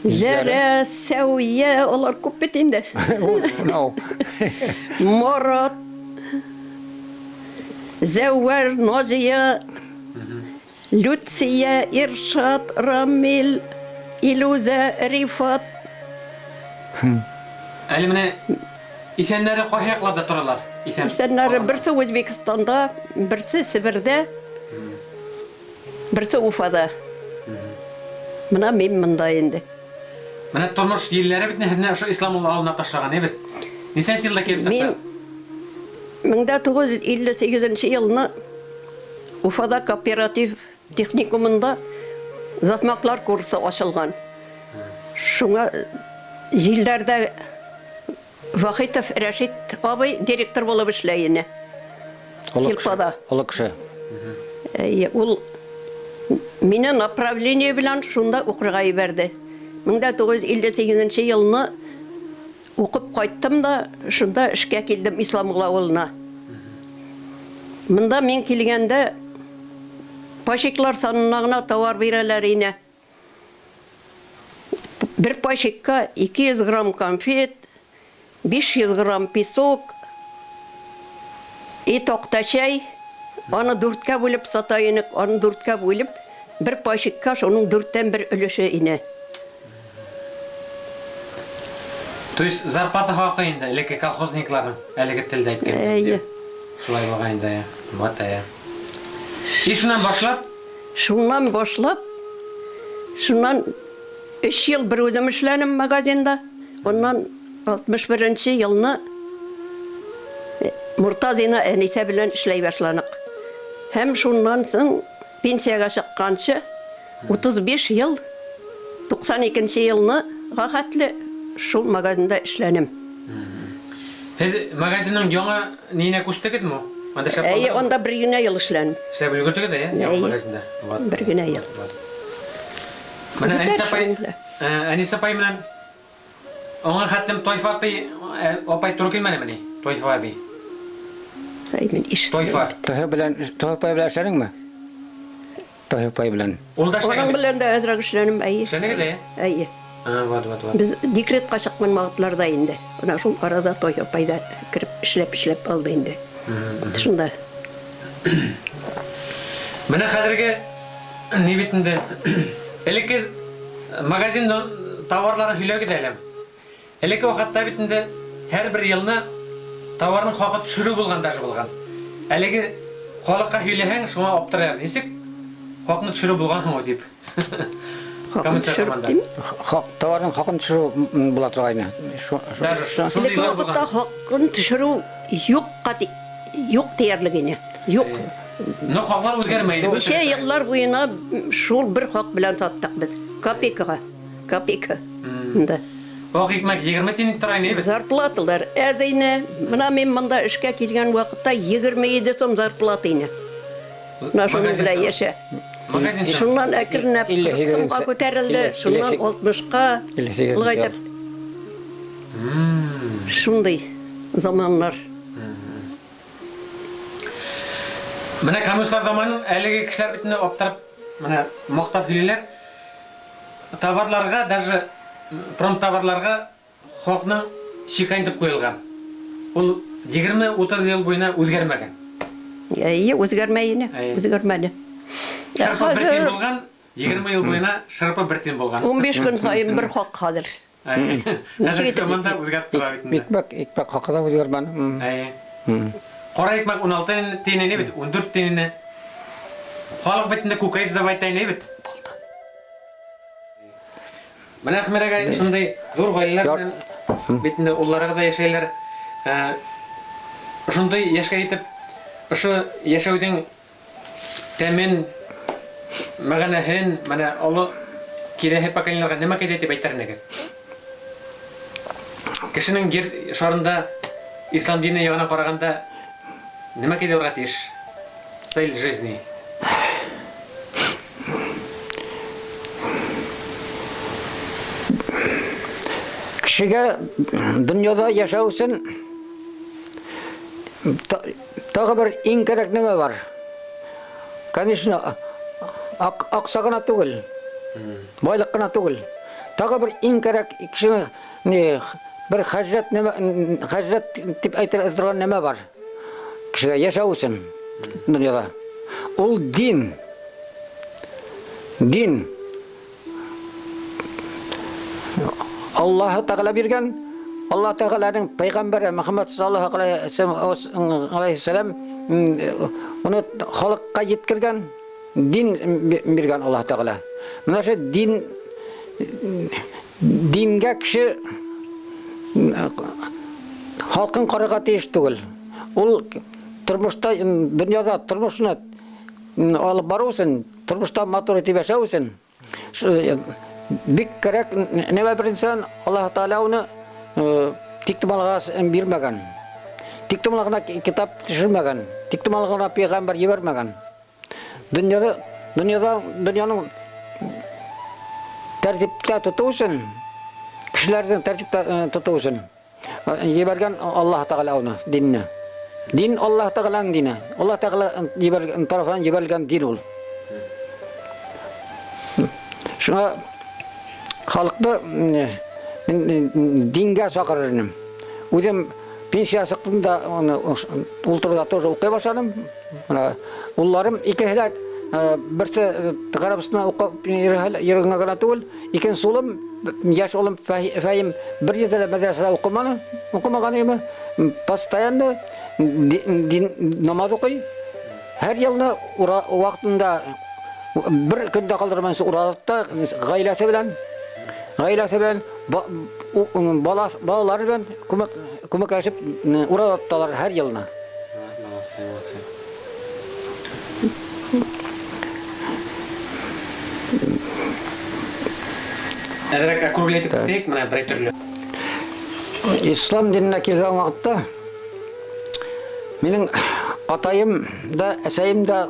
Speaker 3: Зәрә, Сәүия, алар күп бит инде.
Speaker 2: No.
Speaker 3: Марат, Зәүәр, Назия, Люция, Иршат, Рамил, Илүзә, Рифат.
Speaker 1: Әле менә исәннәре кайсы якларда торалар? Исән.
Speaker 3: Исәннәре берсе Үзбәкстанда, берсе Себердә, берсе Уфада. Менә мин монда инде.
Speaker 1: Менә тормыш еллары бит менә ошо Ислам авылына ташлаган, әйбәт. Ничәнче елда килеп чыкты?
Speaker 3: Мин 1958 елны Уфада кооператив техникумында завмаклар курсы ачылган. Шуңа җилләрдә Вахитов Рәшит абый директор булып эшләй ине. Сельпода.
Speaker 2: Олы кеше.
Speaker 3: Әйе, ул мине направление белән шунда укырга җибәрде. 1958 елны укып кайттым да, шунда эшкә килдем Исламгол авылына. Монда мин килгәндә пачеклар санына гына товар бирәләр ине. Бер пачекка 200 грамм конфет, 500 грамм песок и такта чәй. Аны дүрткә бүлеп сата инек, аны дүрткә бүлеп, бер пачекка шуның дүрттән бер өлеше ине.
Speaker 1: То есть зарплата хакы инде, элекке колхозникларның әлеге телдә әйткәндә.
Speaker 3: Әйе.
Speaker 1: Шулай булган инде. Вот әйе. И шуннан башлап,
Speaker 3: Шуннан башлап, шуннан 3 ел бер үзем эшләнем магазинда. Оннан 61 елны Муртазина Әнисә белән эшләй башланык. Һәм шуннан соң пенсиягә чыкканчы 35 ел, 92 елны хәтле шул магазинда эшләнем.
Speaker 1: Һеҙ магазинның яңа ниенә күстегеҙме? Анда эшләп
Speaker 3: Әйе,
Speaker 1: калдыгызмы?
Speaker 3: анда бер генә ел эшләнем.
Speaker 1: Эшләп өлгердегеҙ, әйе? Яңа
Speaker 3: Әйе.
Speaker 1: магазинда. Вот.
Speaker 3: Бер генә ел.
Speaker 1: Вот. Менә
Speaker 3: Җитәр
Speaker 1: Әнисә апай,
Speaker 3: шуның белән.
Speaker 1: Әнисә апай менән аңа хәтлем Тойфа апай, апай туры килмәнеме ни? Тойфа әби.
Speaker 3: Әй, мин ишеттем.
Speaker 1: Тойфа.
Speaker 2: Тойфа белән, Тойфа апай белән эшләдеңме? Тойфа апай белән.
Speaker 1: Ул да
Speaker 3: Аның
Speaker 1: эшләгән.
Speaker 3: белән дә әзрәк эшләнем, әйе.
Speaker 1: Эшләдегез, әйе?
Speaker 3: Әйе.
Speaker 1: А, вот, вот, вот.
Speaker 3: Без декретка чыккан вакытларда инде. Менә шул арада Тойфа апай да кереп эшләп-эшләп алды инде. Шунда.
Speaker 1: Менә хәзерге ни бит инде элекке магазин товарларын һөйләгез әле. Элекке вакытта бит инде һәрбер елны товарның хакы төшерү булган даже булган. Әлеге халыкка һөйләһәң, шуңа аптырар. Ничек хакны төшерү булган һуң дип.
Speaker 3: Хакын
Speaker 1: Комиссар
Speaker 3: төшереп
Speaker 1: команда.
Speaker 3: дим.
Speaker 2: Хак, товарның хакын төшерү була торгайны.
Speaker 1: Даже шундый
Speaker 3: Элекке
Speaker 1: еллар
Speaker 3: вакытта
Speaker 1: булган.
Speaker 3: хакын төшерү юкка юк диярлек ине. Юк.
Speaker 1: Но хаклар үзгәрмәй иде.
Speaker 3: Ничә еллар буена шул бер хак белән саттык без. Копейкага. Копейка. Да.
Speaker 1: Ак икмәк 20 тиен тора иде бит.
Speaker 3: Зарплаталар әз ине. Менә мин монда эшкә килгән вакытта 27 сум зарплата ине. Менә шуның
Speaker 1: Магазин
Speaker 3: белән
Speaker 1: сум.
Speaker 3: яшә.
Speaker 1: Магазин сум.
Speaker 3: Шуннан әкренләп 40 сумга күтәрелде, шуннан 60-ка.
Speaker 2: 58
Speaker 3: Улай итеп. Шундый заманнар.
Speaker 1: Менә коммунистлар заманын әлеге кешеләр бит инде аптырап, менә мактап һөйлиләр. Товарларга даже промтоварларга хакның чикән итеп куелган. Ул 20-30 ел буена үзгәрмәгән.
Speaker 3: Әйе, үзгәрмәй ине,
Speaker 1: Әйе.
Speaker 3: үзгәрмәне.
Speaker 1: Шырпы бер тиен булган, 20 ел буена шырпы бер тиен булган.
Speaker 3: 15 көн саен бер хак хәзер.
Speaker 1: Хәзер заманда үзгәреп тора бит инде.
Speaker 2: Икмәк хакы да үзгәрмәде.
Speaker 1: Әйе. Кара икмәк 16 тиен ине бит, 14 тиен ине. Халык бит инде күкәй сдавать ине бит. Менә Әхмәр агай шундый зур гаиләләр белән бит инде уллары да яшәйләр. Шундый яшькә җитеп, ошо яшәүнең тәмен, мәгънәһен менә олы киләһе поколениеләргә нәмә кәйдә дип әйтер идегез? Кешенең җир шарында ислам дине ягына караганда нәмә кәйдә булырга тиеш? Цель жизни.
Speaker 2: Кешегә дөньяда яшәү өчен тагы бер иң кирәк нәмә бар. Конечно, акча гына түгел, байлык кына түгел. Тагы бер иң кирәк кешенең ни бер хаҗәт нәмә, хаҗәт дип әйтә торган нәмә бар. Кешегә яшәү өчен дөньяда. Ул дин. Дин. Аллаһы Тәгалә биргән, Аллаһ Тәгаләнең пәйгамбәре Мөхәммәд саллаллаһу алейһи уны халыкка җиткергән, дин биргән Аллаһ Тәгалә. Менә шул дин дингә кеше халкын карарга тиеш түгел. Ул тормышта, дөньяда тормышны алып бару өчен, тормышта матур итеп яшәү өчен бик кирәк нәмә беренчедән Аллаһ Тәгалә аны тиктомалга бирмәгән. Тиктомалга гына китап төшермәгән, тиктомалга гына пәйгамбәр җибәрмәгән. Дөньяда, дөньяда, дөньяның тәртиптә тоту өчен, кешеләрне тәртиптә тоту өчен җибәргән Аллаһ Тәгалә аны, динне. Дин Аллаһ Тәгаләнең дине. Аллаһ Тәгалә җибәргән тарафыннан җибәрелгән дин ул. Шуңа халыкны мин дингә чакырыр идем. Үзем пенсия чыктым да, ул турыда тоже укый башладым. Менә улларым икеһе дә берсе Гарәбстанда укып йөргәнгә генә түгел, икенче улым, яшь улым Фәһим бер җирдә дә мәдрәсәдә укымады, укымаган име, постоянно дин намаз укый. Һәр елны вакытында бер көн дә калдырмыйча ураза тота, гаиләсе белән, гаиләсе белән бала балалары белән күмәк күмәкләшеп ураза тоталар һәр елны.
Speaker 1: Молодцы, молодцы. Әзрәк округлять итеп үтәйек, менә бер төрле.
Speaker 2: Ислам диненә килгән вакытта минем атаем да, әсәем дә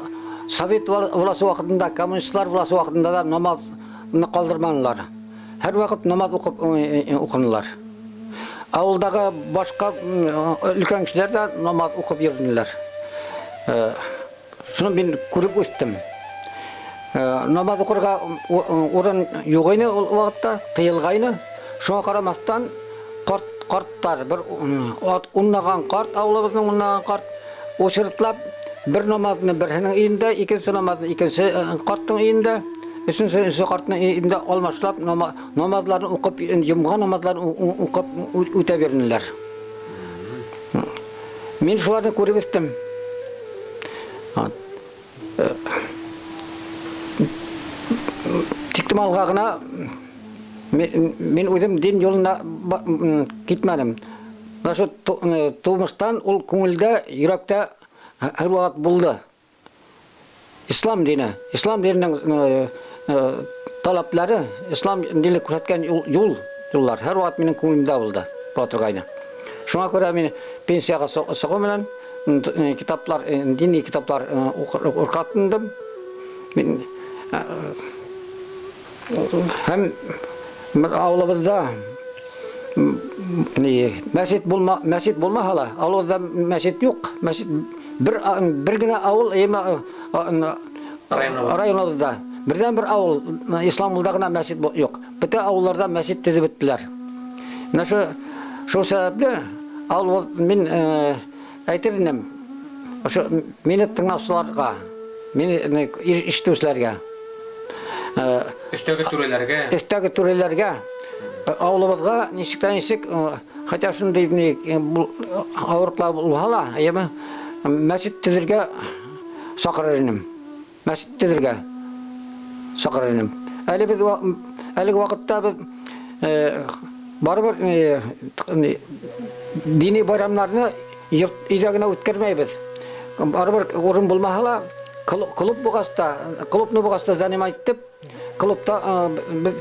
Speaker 2: совет власы вакытында, коммунистлар власы вакытында да намазны калдырмадылар. Һәрвакыт намаз укып укындылар. Авылдагы башка өлкән кешеләр дә намаз укып йөрделәр. Шуны мин күреп үстем. Намаз укырга урын юк иде ул вакытта, тыелгайны. Шуңа карамастан, карт картлар, бер унлаган карт, авылыбызның унлаган карт, очередлап бер намазны берсенең өендә, икенче намазны икенче картның өендә, өченче өченче картның өендә алмашлап намазларны укып, җомга намазларын укып үтә бирделәр. Мин шуларны күреп үстем. Тиктомалга гына мин үзем дин юлына китмәдем. Менә шул тумыштан ул күңелдә, йөрәктә һәрвакыт булды. Ислам дине, ислам диненең таләпләре, ислам дине күрсәткән юл, юллар һәрвакыт минем күңелемдә булды, була торгайны. Шуңа күрә мин пенсиягә чыгу белән китаплар, дини китаплар укырга тотындым. Мин һәм авылыбызда мәчет булма, мәчет булмаһа ла, авылыбызда мәчет юк, мәчет бер бер генә авыл районыбызда бердән бер авыл Исламулда гына мәчет юк. Бөтен авылларда мәчет төзеп беттеләр. Менә шул шул сәбәпле авыл мин әйтер идем, ошо мине тыңлаучыларга, мине ишетүчеләргә.
Speaker 1: Өстәге түрәләргә.
Speaker 2: Өстәге түрәләргә, авылыбызга ничек тә ничек, хотя шундый авырлыклар булса ла, әйеме, мәчет төзергә чакырыр идем. Мәчет төзергә чакырыр идем. Әле без әлеге вакытта без барыбер дини байрамнарны йорт өйдә генә үткәрмәйбез. Барыбер урын булмаса ла, клуб булгач та, клубны булгач та занимать итеп, клубта без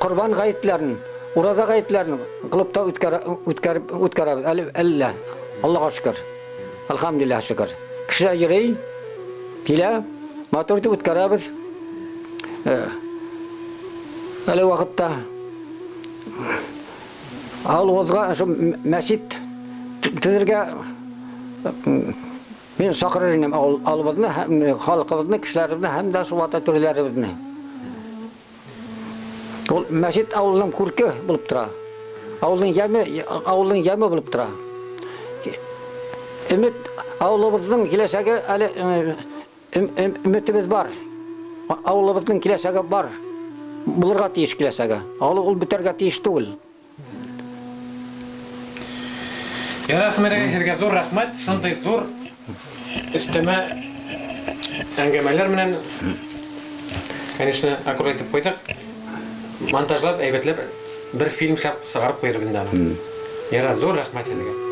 Speaker 2: Корбан гаетләрен, ураза гаетләрен клубта үткәрә, үткәреп, үткәрәбез. Әле, әллә. Аллага шөкер. Әлхәмдүлилләһ шөкер. Кешеләр йөри, килә, матур итеп үткәрәбез. Әле вакытта авылыбызга шул мәчет төзергә мин чакырыр идем авылыбызны, халкыбызны, кешеләребезне һәм дә шул вата түрәләребезне. Ул мәчет авылның күрке булып тора. Авылның яме, авылның яме булып тора. Өмет авылыбызның киләчәге әле өметебез бар. Авылыбызның киләчәге бар. Булырга тиеш киләчәге. Авыл ул бетәргә тиеш түгел.
Speaker 1: Ярар, Әхмәт һеҙгә зур рәхмәт. Шундай зур өҫтәмә әңгәмәләр менән, конечно, аккурат итеп ҡуйҙыҡ. Монтажлап, әйбәтләп бер фильм эшләп сығарып ҡуйырбыҙ инде аны. Ярар, зур рәхмәт һеҙгә.